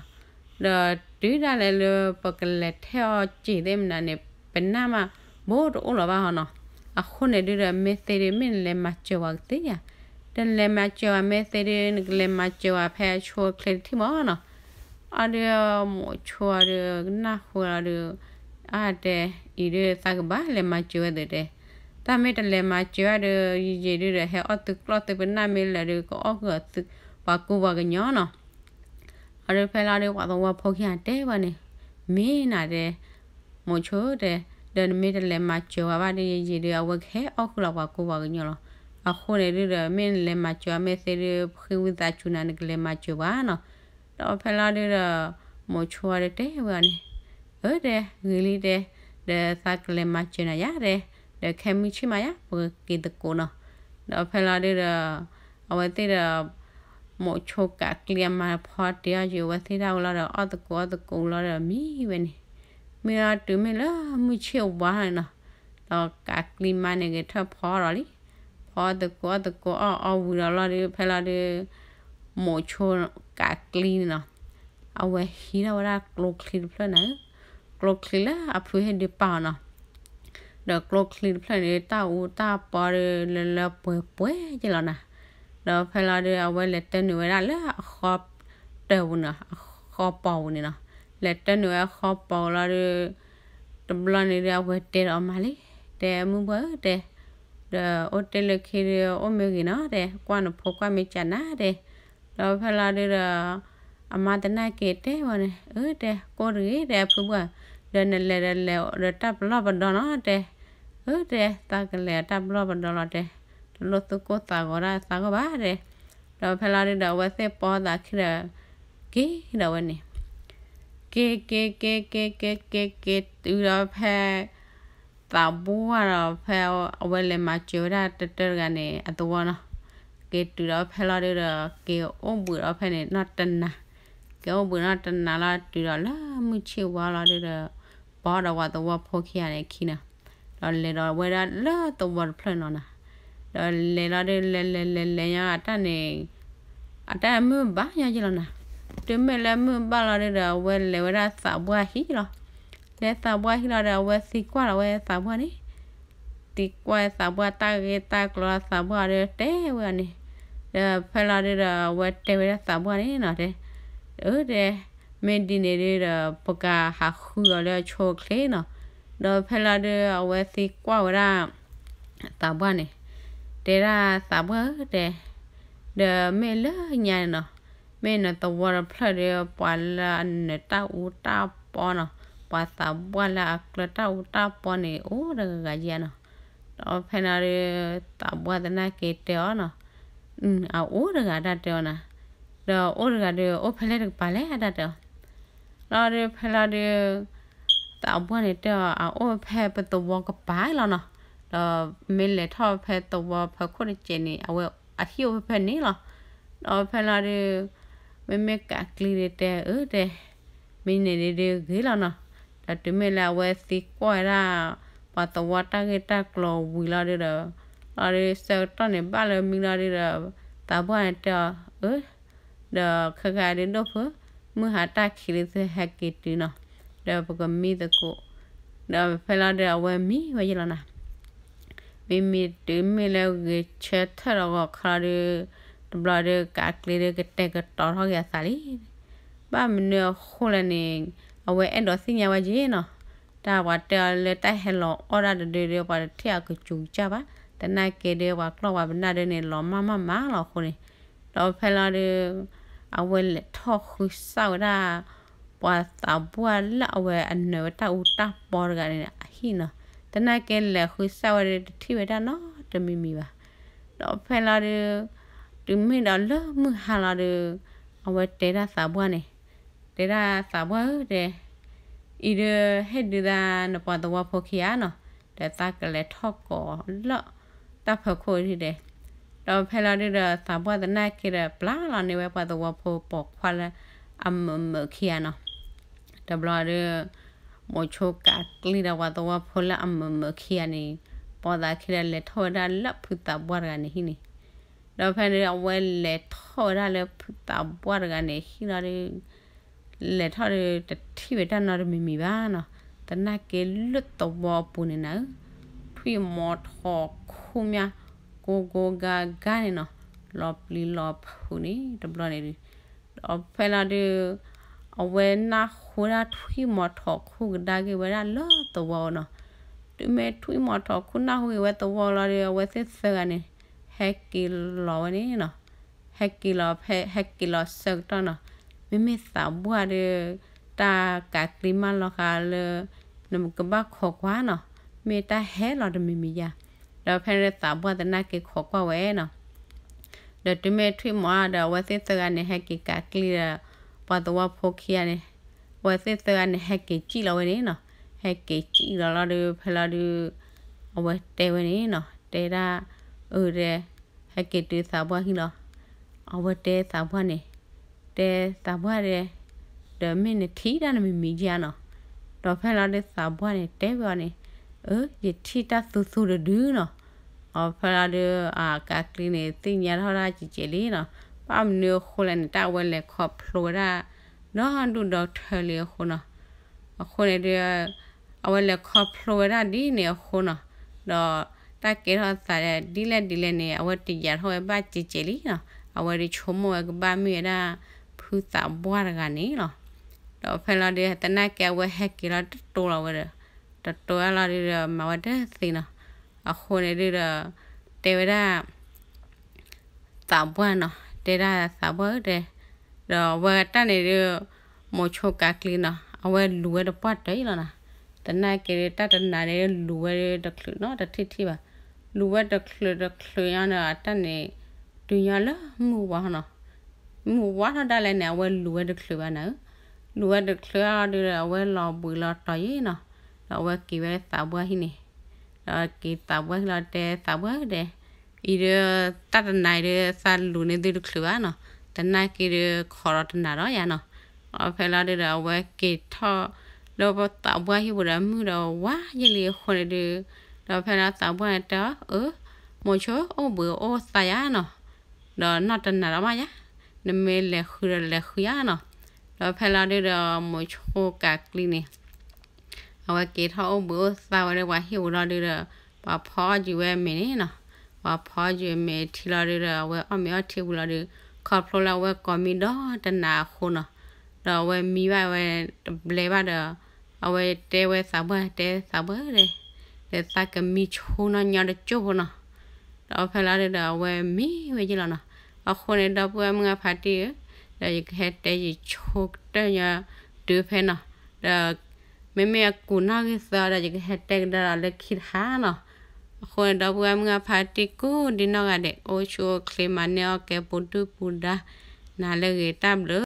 ၤ, ဒီးတုၤဒၣ်လဲာ်လၢပကလဲၤထဲအီၤစ့ၢ်သ့ၣ်မနုၤန့ၣ် ပနၢ်မးဘိတအိၣ်လီၤဘၣ်ဟီနီၤ. အဃိန့ၣ်ဒုဒီး မ့ၢ်သ့ဒု မ့ၢ်နလဲၤမၤစၢၤဝဲကသ့ဧါ. တလဲၤမၤစၢၤဝဲမ့ၢ်သ့ဒု နကလဲၤမၤစၢၤဝဲဖဲအဆိအချ့တထံၣ်မးနီၤ. အီၤဒု မိၤဆိဒု ကနၣ်ဃုာ်လီၤဒု အါတဲ, အံၤဒုသးကဘၣ်လဲၤမၤစၢၤဝဲသ့တဲ, တၢ်မ့ၢ်တလဲၤမၤစၢၤဝဲဒု ယယံာ်ဒုဒီး ဟဲအီၣ်သုကျီၢ်သုပနၢ်မ့ၢ်လၢာ်ဒု ကအီၣ်ဃုာ်သု ပှၤကူပှၤကညီနီၤ. အီၤဒုဖဲလီၤဒု ပှၤသဝီဖိခံဂၤတဲဝဲန့ၣ်, မ့ၢ်နၤတဲ, မိၤဆိတဲ, ဒီးနမ့ၢ်တလဲၤမၤစၢၤဝဲဘၣ်ဒု ယယံာ်ဒု အဝဲကဟဲအီၣ်ဃုာ်လီၤပှၤကူပှၤကညီလီၤ. အဃိန့ၣ်ဒုဒီး မ့ၢ်နလဲၤမၤစၢၤဝဲမ့ၢ်သ့ဒု ဃ့ဝံသးစူၤနၤ နကလဲၤမၤစၢၤပှၤနီၤ. ဒီးဖဲလီၤဒုဒီး မိၤဆိတဲဝဲန့ၣ်, အၢတဲ, ဂ့ၤလံတဲ, ဒီးသးကလဲၤမၤစၢၤနၤယါတဲ, ဒီးခဲမုၢ်ဆ့ၣ်မးယါ ပကက့ၤသကိးနီၤ. ဒီးဖဲလီၤဒုဒီး အဝဲသ့ၣ်ဒီး မိၤဆိကးကျံအမါဖီတ့ၢ်အီၤယံၤ အဝဲသ့ၣ်ဒၣ်ဝဲလီၤဒီး အီၣ်သကိးအီၣ်သကိးလီၤဒီးမံဝဲန့ၣ်, မံလီၤတုၤမ့ၢ်လၢမုၢ်ဆ့ၣ်ဝါန့ၣ်နီၤ, ဒီးကးကျံမါန့ၣ်ဂဲၤထၢၣ်ဖီအီၣ်ဒီးလံ, ဖီအီၣ်သကိးအီၣ်သကိးအီၣ်အီဝံၤဒီးလီၤဒု ဖဲလီၤဒု မိၤဆိကးကျံန့ၣ်နီၤ, အဝဲဟံးထီၣ်ဝဲဒၣ်ကျိချံတဖျၢၣ်နၤ, ကျိချံလၢအဖုဟ့ၣ်ဒုးပာ်အီၤနီၤ, ဒီးကျိချံတဖျၢၣ်န့ၣ် တၢ်အူတၢ်ပီဒီး လၢလၢပှဲၤပှဲၤက့လီၤနၤ. ဒီးဖဲလီၤဒု အဝဲလဲၤတၢနုာ်ဝဲဒၣ်လၢအဃီတၢၤပူၤန့ၣ်, အဃီပီၤပူၤန့ၣ်နီၤ, လဲၤတၢနုာ်ဝဲအဃီပီၤလီၤဒု တဘျီန့ၣ်ဒု အဝဲတဲဒီးအီၤမးလံ, တဲမုၢ်ဘှၢၣ်ဧၢတဲ, ဒီးအိၣ်တ့ၢ်လၢခံဒု အိၣ်မ့ၢ်ဂ့ၤနီၤတဲ, ကွၢ်နဖိကွၢ်မ့ၢ်ကနၤတဲ, ဒီးဖဲလီၤဒုဒီး အမါသနာ်က့တဲဝဲန့ၣ်, အၢတဲ, ကိၢ်တဂ့ၤတဲ အဖုဘှၢ်, ဒီးနလဲၤဒီးလဲၤဒီးတၢ်ပလီၢ်ပဒီနီၤတဲ, အၢတဲ, သးကလဲၤတၢ်ပလီၢ်ပဒီလီၤတဲ, တလိၣ်သူၣ်ကိၢ်သးဂီၤဒၣ်သးဂီၢ်ဘၣ်တဲ, ဒီးဖဲလီၤဒုဒီး အဝဲသ့ၣ်ပိာ်သးခံဒီး က့ၤဒီးဝဲန့ၣ်, က့ၤက့ၤက့ၤက့ၤက့ၤက့ၤက့ၤတုၤဒီးဖဲ သးပှၢ်ဒီးဖဲအဝဲလဲၤမၤစၢၤဝဲဒၣ်တတၢတဂၤန့ၣ် အသဝီနီၤ, က့ၤတုၤဒီးဖဲလီၤဒုဒီး က့ၤအိၣ်ဘှံးဒီးဖဲန့ၣ်နီၢ်တနၤ, က့ၤအိၣ်ဘှံးနီၢ်တနၤလီၤ တုၤဒီးလၢမုၢ်ဆ့ၣ်ဝါလီၤဒုဒီး ပိာ်ဒီးပှၤသဝီဖိခံဂၤန့ၣ်အခံနီၤ, ဒီးလဲၤဒီးဝဲဒၣ်လၢသဝီတဖျၢၣ်နီၤနၤ, ဒီးလဲၤလီၤဒု လဲၤလဲၤလဲၤလဲၤညါအတၢ်န့ၣ် အတၢ်မုၢ်ဘၣ်ညါက့လီၤနၤ, တုၤမ့ၢ်လၢမုၢ်ဘၣ်လီၤဒုဒီး အဝဲလဲၤဝဲဒၣ်သးပှၢ်ဟံၣ်လီၤ, လဲၤသးပှၢ်ဟံၣ်လီၤဒီး အဝဲသံကွၢ်လီၤဝဲသးပှၢ်န့ၣ် သံကွၢ်သးပှၢ်တၢ်ဂ့ၢ်တၢ်ကျိၤ သးပှၢ်ဒီးတဲဝဲန့ၣ်, ဒီးဖဲလီၤဒုဒီး အဝဲတဲဝဲဒၣ်သးပှၢ်န့ၣ်နီၤတဲ, အၢတဲ, မ့ၢ်ဒ်န့ၣ်ဒုဒီး ပကဟးဃုအီၤလၢအဆိအချ့နီၤ, ဒီးဖဲလီၤဒု အဝဲသံကွၢ်ဝဲဒၣ် သးပှၢ်န့ၣ်, တဲဒၣ်သးပှၢ်ဧၢတဲ, ဒီးမ့ၢ်လၢညါန့ၣ်နီၤ, မ့ၢ်နသဝီတဖျၢၣ်ဒီး ပှၤလၢအနၢၤတၢ်အူတၢ်ပီနီၤ, ပှၤသးပှၢ်လၢအကျၢၤတၢ်အူတၢ်ပီန့ၣ် အိၣ်တဂၤဂၤယဲနီၤ, ဒီးဖဲလီၤဒု သးပှၢ်သနာ်က့တဲအီၤနီၤ, အအိၣ်တဂၤတၢ်တဲအီၤနၤ, ဒီးအိၣ်တဂၤဒီး အိၣ်ဖဲလဲၣ်တကပၤလဲၣ်တၢ်တဲအီၤ လီၤဒုးဖဲလီၤဒုး သးပှၢ်န့ၣ်တဲအီၤ အအိၣ်ဖဲပသဝီကပၤလီၤနီၤ, ဒီးမ့ၢ်လဲၤထီၣ်ဖဲသဝီဖဲခိၣ်တစဲးန့ၣ် အဝဲအဟံၣ်အိၣ်ဖဲဖဲန့ၣ်လီၤ, ဒီးဖဲလီၤဒုး မ့မ့ၢ်ကးကျံဒုးတဲအၢတဲ မ့ၢ်န့ၣ်ဒုးဂ့ၤလီၤနီၤ, ဒီးတုၤမ့ၢ်လၢအဝဲသံကွၢ်ဝဲဒၣ် ပှၤသဝီတၢ်ဂ့ၢ်တၢ်ကျိၤဝံၤလီၤဒုးဒီး လီၤဒုးဆၢကတီၢ်န့ၣ်ဘၣ်လၢမံလီၤဒုးဒီး သးပှၢ်န့ၣ်တဲအီၤ အၢ ဒီးခဲကနံၣ်အံၤဒုးဒိၣ်ဖု မုၢ်ဟါတၢ်ခံးဒုးသုဟဲက့ၤတုၤနီၤ, ဒီးပကမံသကိး, ဒီးဖဲလီၤဒုးအဝဲမံဝဲယဲလီၤနၤ, မ့မ့ၢ်တုၤမ့ၢ်လၢဂဲၤဆၢထၢၣ်ဒီးဂီၤခီလီၤဒုး တဘျီဒုး ကးကျံဒုးကတဲာ်ကတီၤထီၣ်က့ၤအသးလံ, ဘၣ်မနုၤအဃိလဲၣ်န့ၣ် အဝဲအဲၣ်ဒိးသ့ၣ်ညါဝဲက့ၤနီၤ, တၢ်ပှၤတဲအီၤလၢတၢ်ဟဲလီၤအီၣ်ဒၣ်တဒုဒုး ပှၤတထံၣ်အကစူၤကစၢ်ဘၣ်, သနာ်က့ဒုး ပှၤကျီၢ်ပှၤပနၢ်ဒုးန့ၣ် လီၤမၢ်မၢ်မးလီၤအဃိန့ၣ်, ဒီးဖဲလီၤဒုး အဝဲလဲၤထီၣ်ဃုစၢ်ဝဲဒၣ် ပှၤသးပှၢ်လၢအဝဲအနၢၤဝဲတၢ်အူတၢ်ပီတဂၤန့ၣ် အဟံၣ်နီၤ, သနာ်က့လဲၤဃုစၢ်ဝဲဒုး တထံၣ်ဝဲဒၣ်နီတမံၤမံၤဘၣ်, ဒီးဖဲလီၤဒုး တုၤမ့ၢ်ဒီးလၢမုၢ်ဟါလီၤဒုး အဝဲတဲဒၣ်သးပှၢ်န့ၣ်, တဲဒၣ်သးပှၢ်ဧၢတဲ အံၤဒုးဟ့ၣ်ဒုးသးနပှၤသဝီဖိခံဂၤနီၤ, ဒီးသးကလဲၤထီၣ်ကိးလၢတၢ်ဖီခိၣ်ဒုးတဲ, ဒီးဖဲလီၤဒုးဒီးသးပှၢ်သနာ်က့ဒီး ပျၢ်လီၤန့ၢ်ဝဲပှၤသဝီဖိပိာ်ခွါလၢအမုာ်မုာ်ခံဂၤနီၤ, တဘျီဒုး မိၤဆိကးကျံဒီးပှၤသဝီဖိလၢအမုာ်မုာ်ခံဂၤန့ၣ်, ပိာ်သးခံဒီးလဲၤထီၣ်ဝဲဒၣ်လၢဖုသးပှၢ်တဂၤန့ၣ်ဟံၣ်န့ၣ်, ဒီးဖဲန့ၣ်အဝဲလဲၤထီၣ်ဝဲဒၣ်လၢဖုသးပှၢ်တဂၤန့ၣ်ဟံၣ်လီၤဒုး လဲၤထီၣ်ဒုးတထံၣ်ဝဲတၢ်နီတမံၤမံၤဘၣ်နီၤ, သနာ်က့လၢသဝီအပူၤန့ၣ်နၤဧၢ, ထွံၣ်မီၤထီၣ်ခူၣ်မး ကိးကိးဂၤဂၤန့ၣ်နီၤ, လီၤပျံၤလီၤဖုးန့ၣ်တဘျီန့ၣ်ဒုး, ဒီးဖဲလီၤဒုး အဝဲနၢ်ဟူဝဲဒၣ်ထွံၣ်မီၤထီၣ်ခူၣ်ကဒါက့ၤဝဲဒၣ်လၢသဝီနီၤ. တုၤမ့ၢ်ထွံၣ်မီၤထီၣ်ခူၣ်နၢ်ဟူက့ၤဝဲသဝီလီၤဒီး အဝဲသ့ၣ်သၢဂၤန့ၣ် ဟဲက့ၤလီၤဝဲန့ၣ်နီၤ. ဟဲက့ၤလီၤဖဲ ဟဲက့ၤလီၤဆၢကတီၢ်နီၤ, မ့မ့ၢ်သးပှၢ်ဒီး တၢ်ကးကျံမၢလီၤဃာ်လၢ နကဘၣ်ခိးကွၢ်နီၤ, မ့ၢ်တၢ်ဟဲလီၤတမံၤမံၤယါ, ဒီးဖဲန့ၣ်သးပှၢ်သနာ်က့ခိးကွၢ်ဝဲနီၤ. ဒီးတုၤမ့ၢ်ထွံၣ်မီၤဒီး အဝဲသ့ၣ်သၢဂၤန့ၣ် ဟဲက့ၤကးကျံဒီး ပှၤသဝီဖိခံဂၤန့ၣ်, အဝဲသ့ၣ်သၢဂၤန့ၣ် ဟဲက့ၤစံၣ်လီၤဝဲန့ၣ်နီၤ. ဟဲက့ၤစံၣ်လီၤလီၤဒီး ဖဲလီၤဒုး အဝဲတဲဝဲန့ၣ်နီၤ, တဲဒၣ် အၢ တဲ ဟဲက့ၤတုၤသးပှၢ်ဟံၣ်လီၤ. အဝဲတဲသးပှၢ်န့ၣ်, တဲသးပှၢ်ဒီး, ဒီးမ့ၢ်နထံၣ်တၢ်နမံၤမံၤယါနီၤ. ဒီးဖဲလီၤဒုးသးပှၢ်န့ၣ် တဲဝဲအီၤန့ၣ်, အၢ ယထံၣ်တၢ်သူသူတဒုနီၤ. အဖဲလီၤဒုး အကးကျံန့ၣ် သ့ၣ်ညါထီၣ်ဒၣ်ကဲးကဲးလံနီၤ. ဘၣ်မနုၤအဃိလဲၣ်န့ၣ် တၢ်အဝဲလဲၤခီဖျိဝဲဒၣ် ဒီဒူၣ်ဒီထၢလံအဃိနီၤ. အဃိန့ၣ်ဒုး အဝဲလဲၤခီဖျိဝဲဒၣ်ဒ်န့ၣ်အဃိနီၤ, ဒီးတၢ်ကဲထီၣ်သးဒ်လဲၣ်ဒ်လဲၣ်န့ၣ် အဝဲတယာ်ထီၣ်ဝဲဘၣ်ကဲးကဲးလံနီၤ. အဝဲဒုးဆိကမိၣ်ဝဲကဘၣ်မ့ၢ်ဝဲဒၣ် ဖုသးပှၢ်တဂၤန့ၣ်လီၤ. ဒီးဖဲလီၤဒုး သနာ်က့အဝဲဟဲက့ၤလီၤတတိၤလီၤဝဲဒီး, တတိၤအလီၤဒုးဒီး မၤဝဲတသ့နီၤ. အဃိန့ၣ်ဒုးဒီး တဲဝဲဒၣ် သးပှၢ်နီၤ, တဲဒၣ်သးပှၢ်ဧၢတဲ, ဒီးအဝဲတၢ်န့ၣ်ဒုး မိၤဆိကးကျံနီၤ, အဝဲလူၤဝဲတပှၢ်တၢၢ်အံၤလီၤနီၤ. သနာ်က့ဒုး တၢ်တနၤန့ၣ် လူၤဝဲဒုးတချုးနီတထံၣ်ထံၣ်ဘၣ်. လူၤဝဲတချုးတချုးညါဒီး အတၢ်န့ၣ် တုၤညါလၢမုၢ်ဝါနီၤ, မုၢ်ဝါထီၣ်ဒၣ်လဲာ်န့ၣ် အဝဲလူၤဝဲတချုးဘၣ်နၤဧၢ. လူၤဝဲတချုးအလီၤဒုးဒီး အဝဲလီၤဘှံးလီၤတီၤယံၤနီၤ, ဒီးအဝဲက့ၤဝဲသးပှၢ်ဟံၣ်န့ၣ် ဒီးက့ၤသးပှၢ်ဟံၣ်လီၤတဲသးပှၢ်ဧၢတဲ, အံၤဒုး တၢ်တနၤအံၤဒုး သးလူၤန့ၢ်သုတချုးဘၣ်နီၤ, သနာ်က့ဒုး ခိးဒီးတနၤဒီးယၤနီၤ. အဖဲလီၤဒုးဒီး အဝဲက့ၤထီၣ်လၢသးပှၢ်ဟံၣ်ပူၤဒီး မုၢ်ဒီးဝါယဲၢ်လံအဃိန့ၣ်ဒုး, ဒီးဖဲလီၤသးပှၢ်န့ၣ်တဲအီၤ အၢ မိၤဆိ အိၣ်ဘှံးအိၣ်သါယါနီၤ, ဒီးနီၢ်တနၤဒီးမးယါ, နမ့ၢ်လဲၤဃုဒီးလဲၤဃုယါနီၤ. ဒီးဖဲလီၤဒုးဒီး မိၤဆိကးကျံန့ၣ် အဝဲက့ၤထီၣ်အိၣ်ဘှံးအိၣ်သါဝဲလၢပှၤဟံၣ်ပူၤလီၤဒုးဒီး ပှၤဖီအီၣ်ယုာ်ဝဲအမဲာ်န့ၣ်နီၤ, ပှၤဖီအီၣ်ယုာ်အမဲာ်ထံလီၤဒုးဒီး အဝဲအီၣ်မ့ၤအီထံပူၤလီၤဒုး ခီဖျိလၢအဝဲကိးမံဒီတနၤအဃိနီၤ, ဒီးအဝဲမံဘၣ်ဝဲတဘျဲဘၣ်ဒီး အဝဲတဲဝဲသးပှၢ်တဲသးပှၢ်ဒီး ဒီးသးကမံဆိနီၢ်ညီတကၠိၢ်ဖိနီၤ. ဒီးဖဲလီၤဒုးဒီး အဝဲမံဝဲယ့ၢ်လီၤနီၤ. အဃိန့ၣ် ဒီပုၢ်ဝဲၢ်မုၢ်အဖါတံၢ်ဧၢ, ဒီးယကဟဲတဲယဆိကတၢၢ်ညီတုၤဖဲနီၤ, ဒီး မ့မ့ၢ်အကူးနီၣ်ဂံၢ်သၢဒီး ယကဟဲတဲကဒါဒီးလၢခံတဟါနီၤ. အဃိန့ၣ် ဒီပုၢ်ဝဲၢ်မုၢ်အဖါတံၢ်ကိးဒံနီၢ်ဂၤဒဲး အိၣ်ဆူၣ်အိၣ်ချ့မၤန့ၢ်အီၣ်ကဲပူၤဒုၣ်ပူၤဒါ နၤလၢအဂ့ၤတၢ်ဘျုး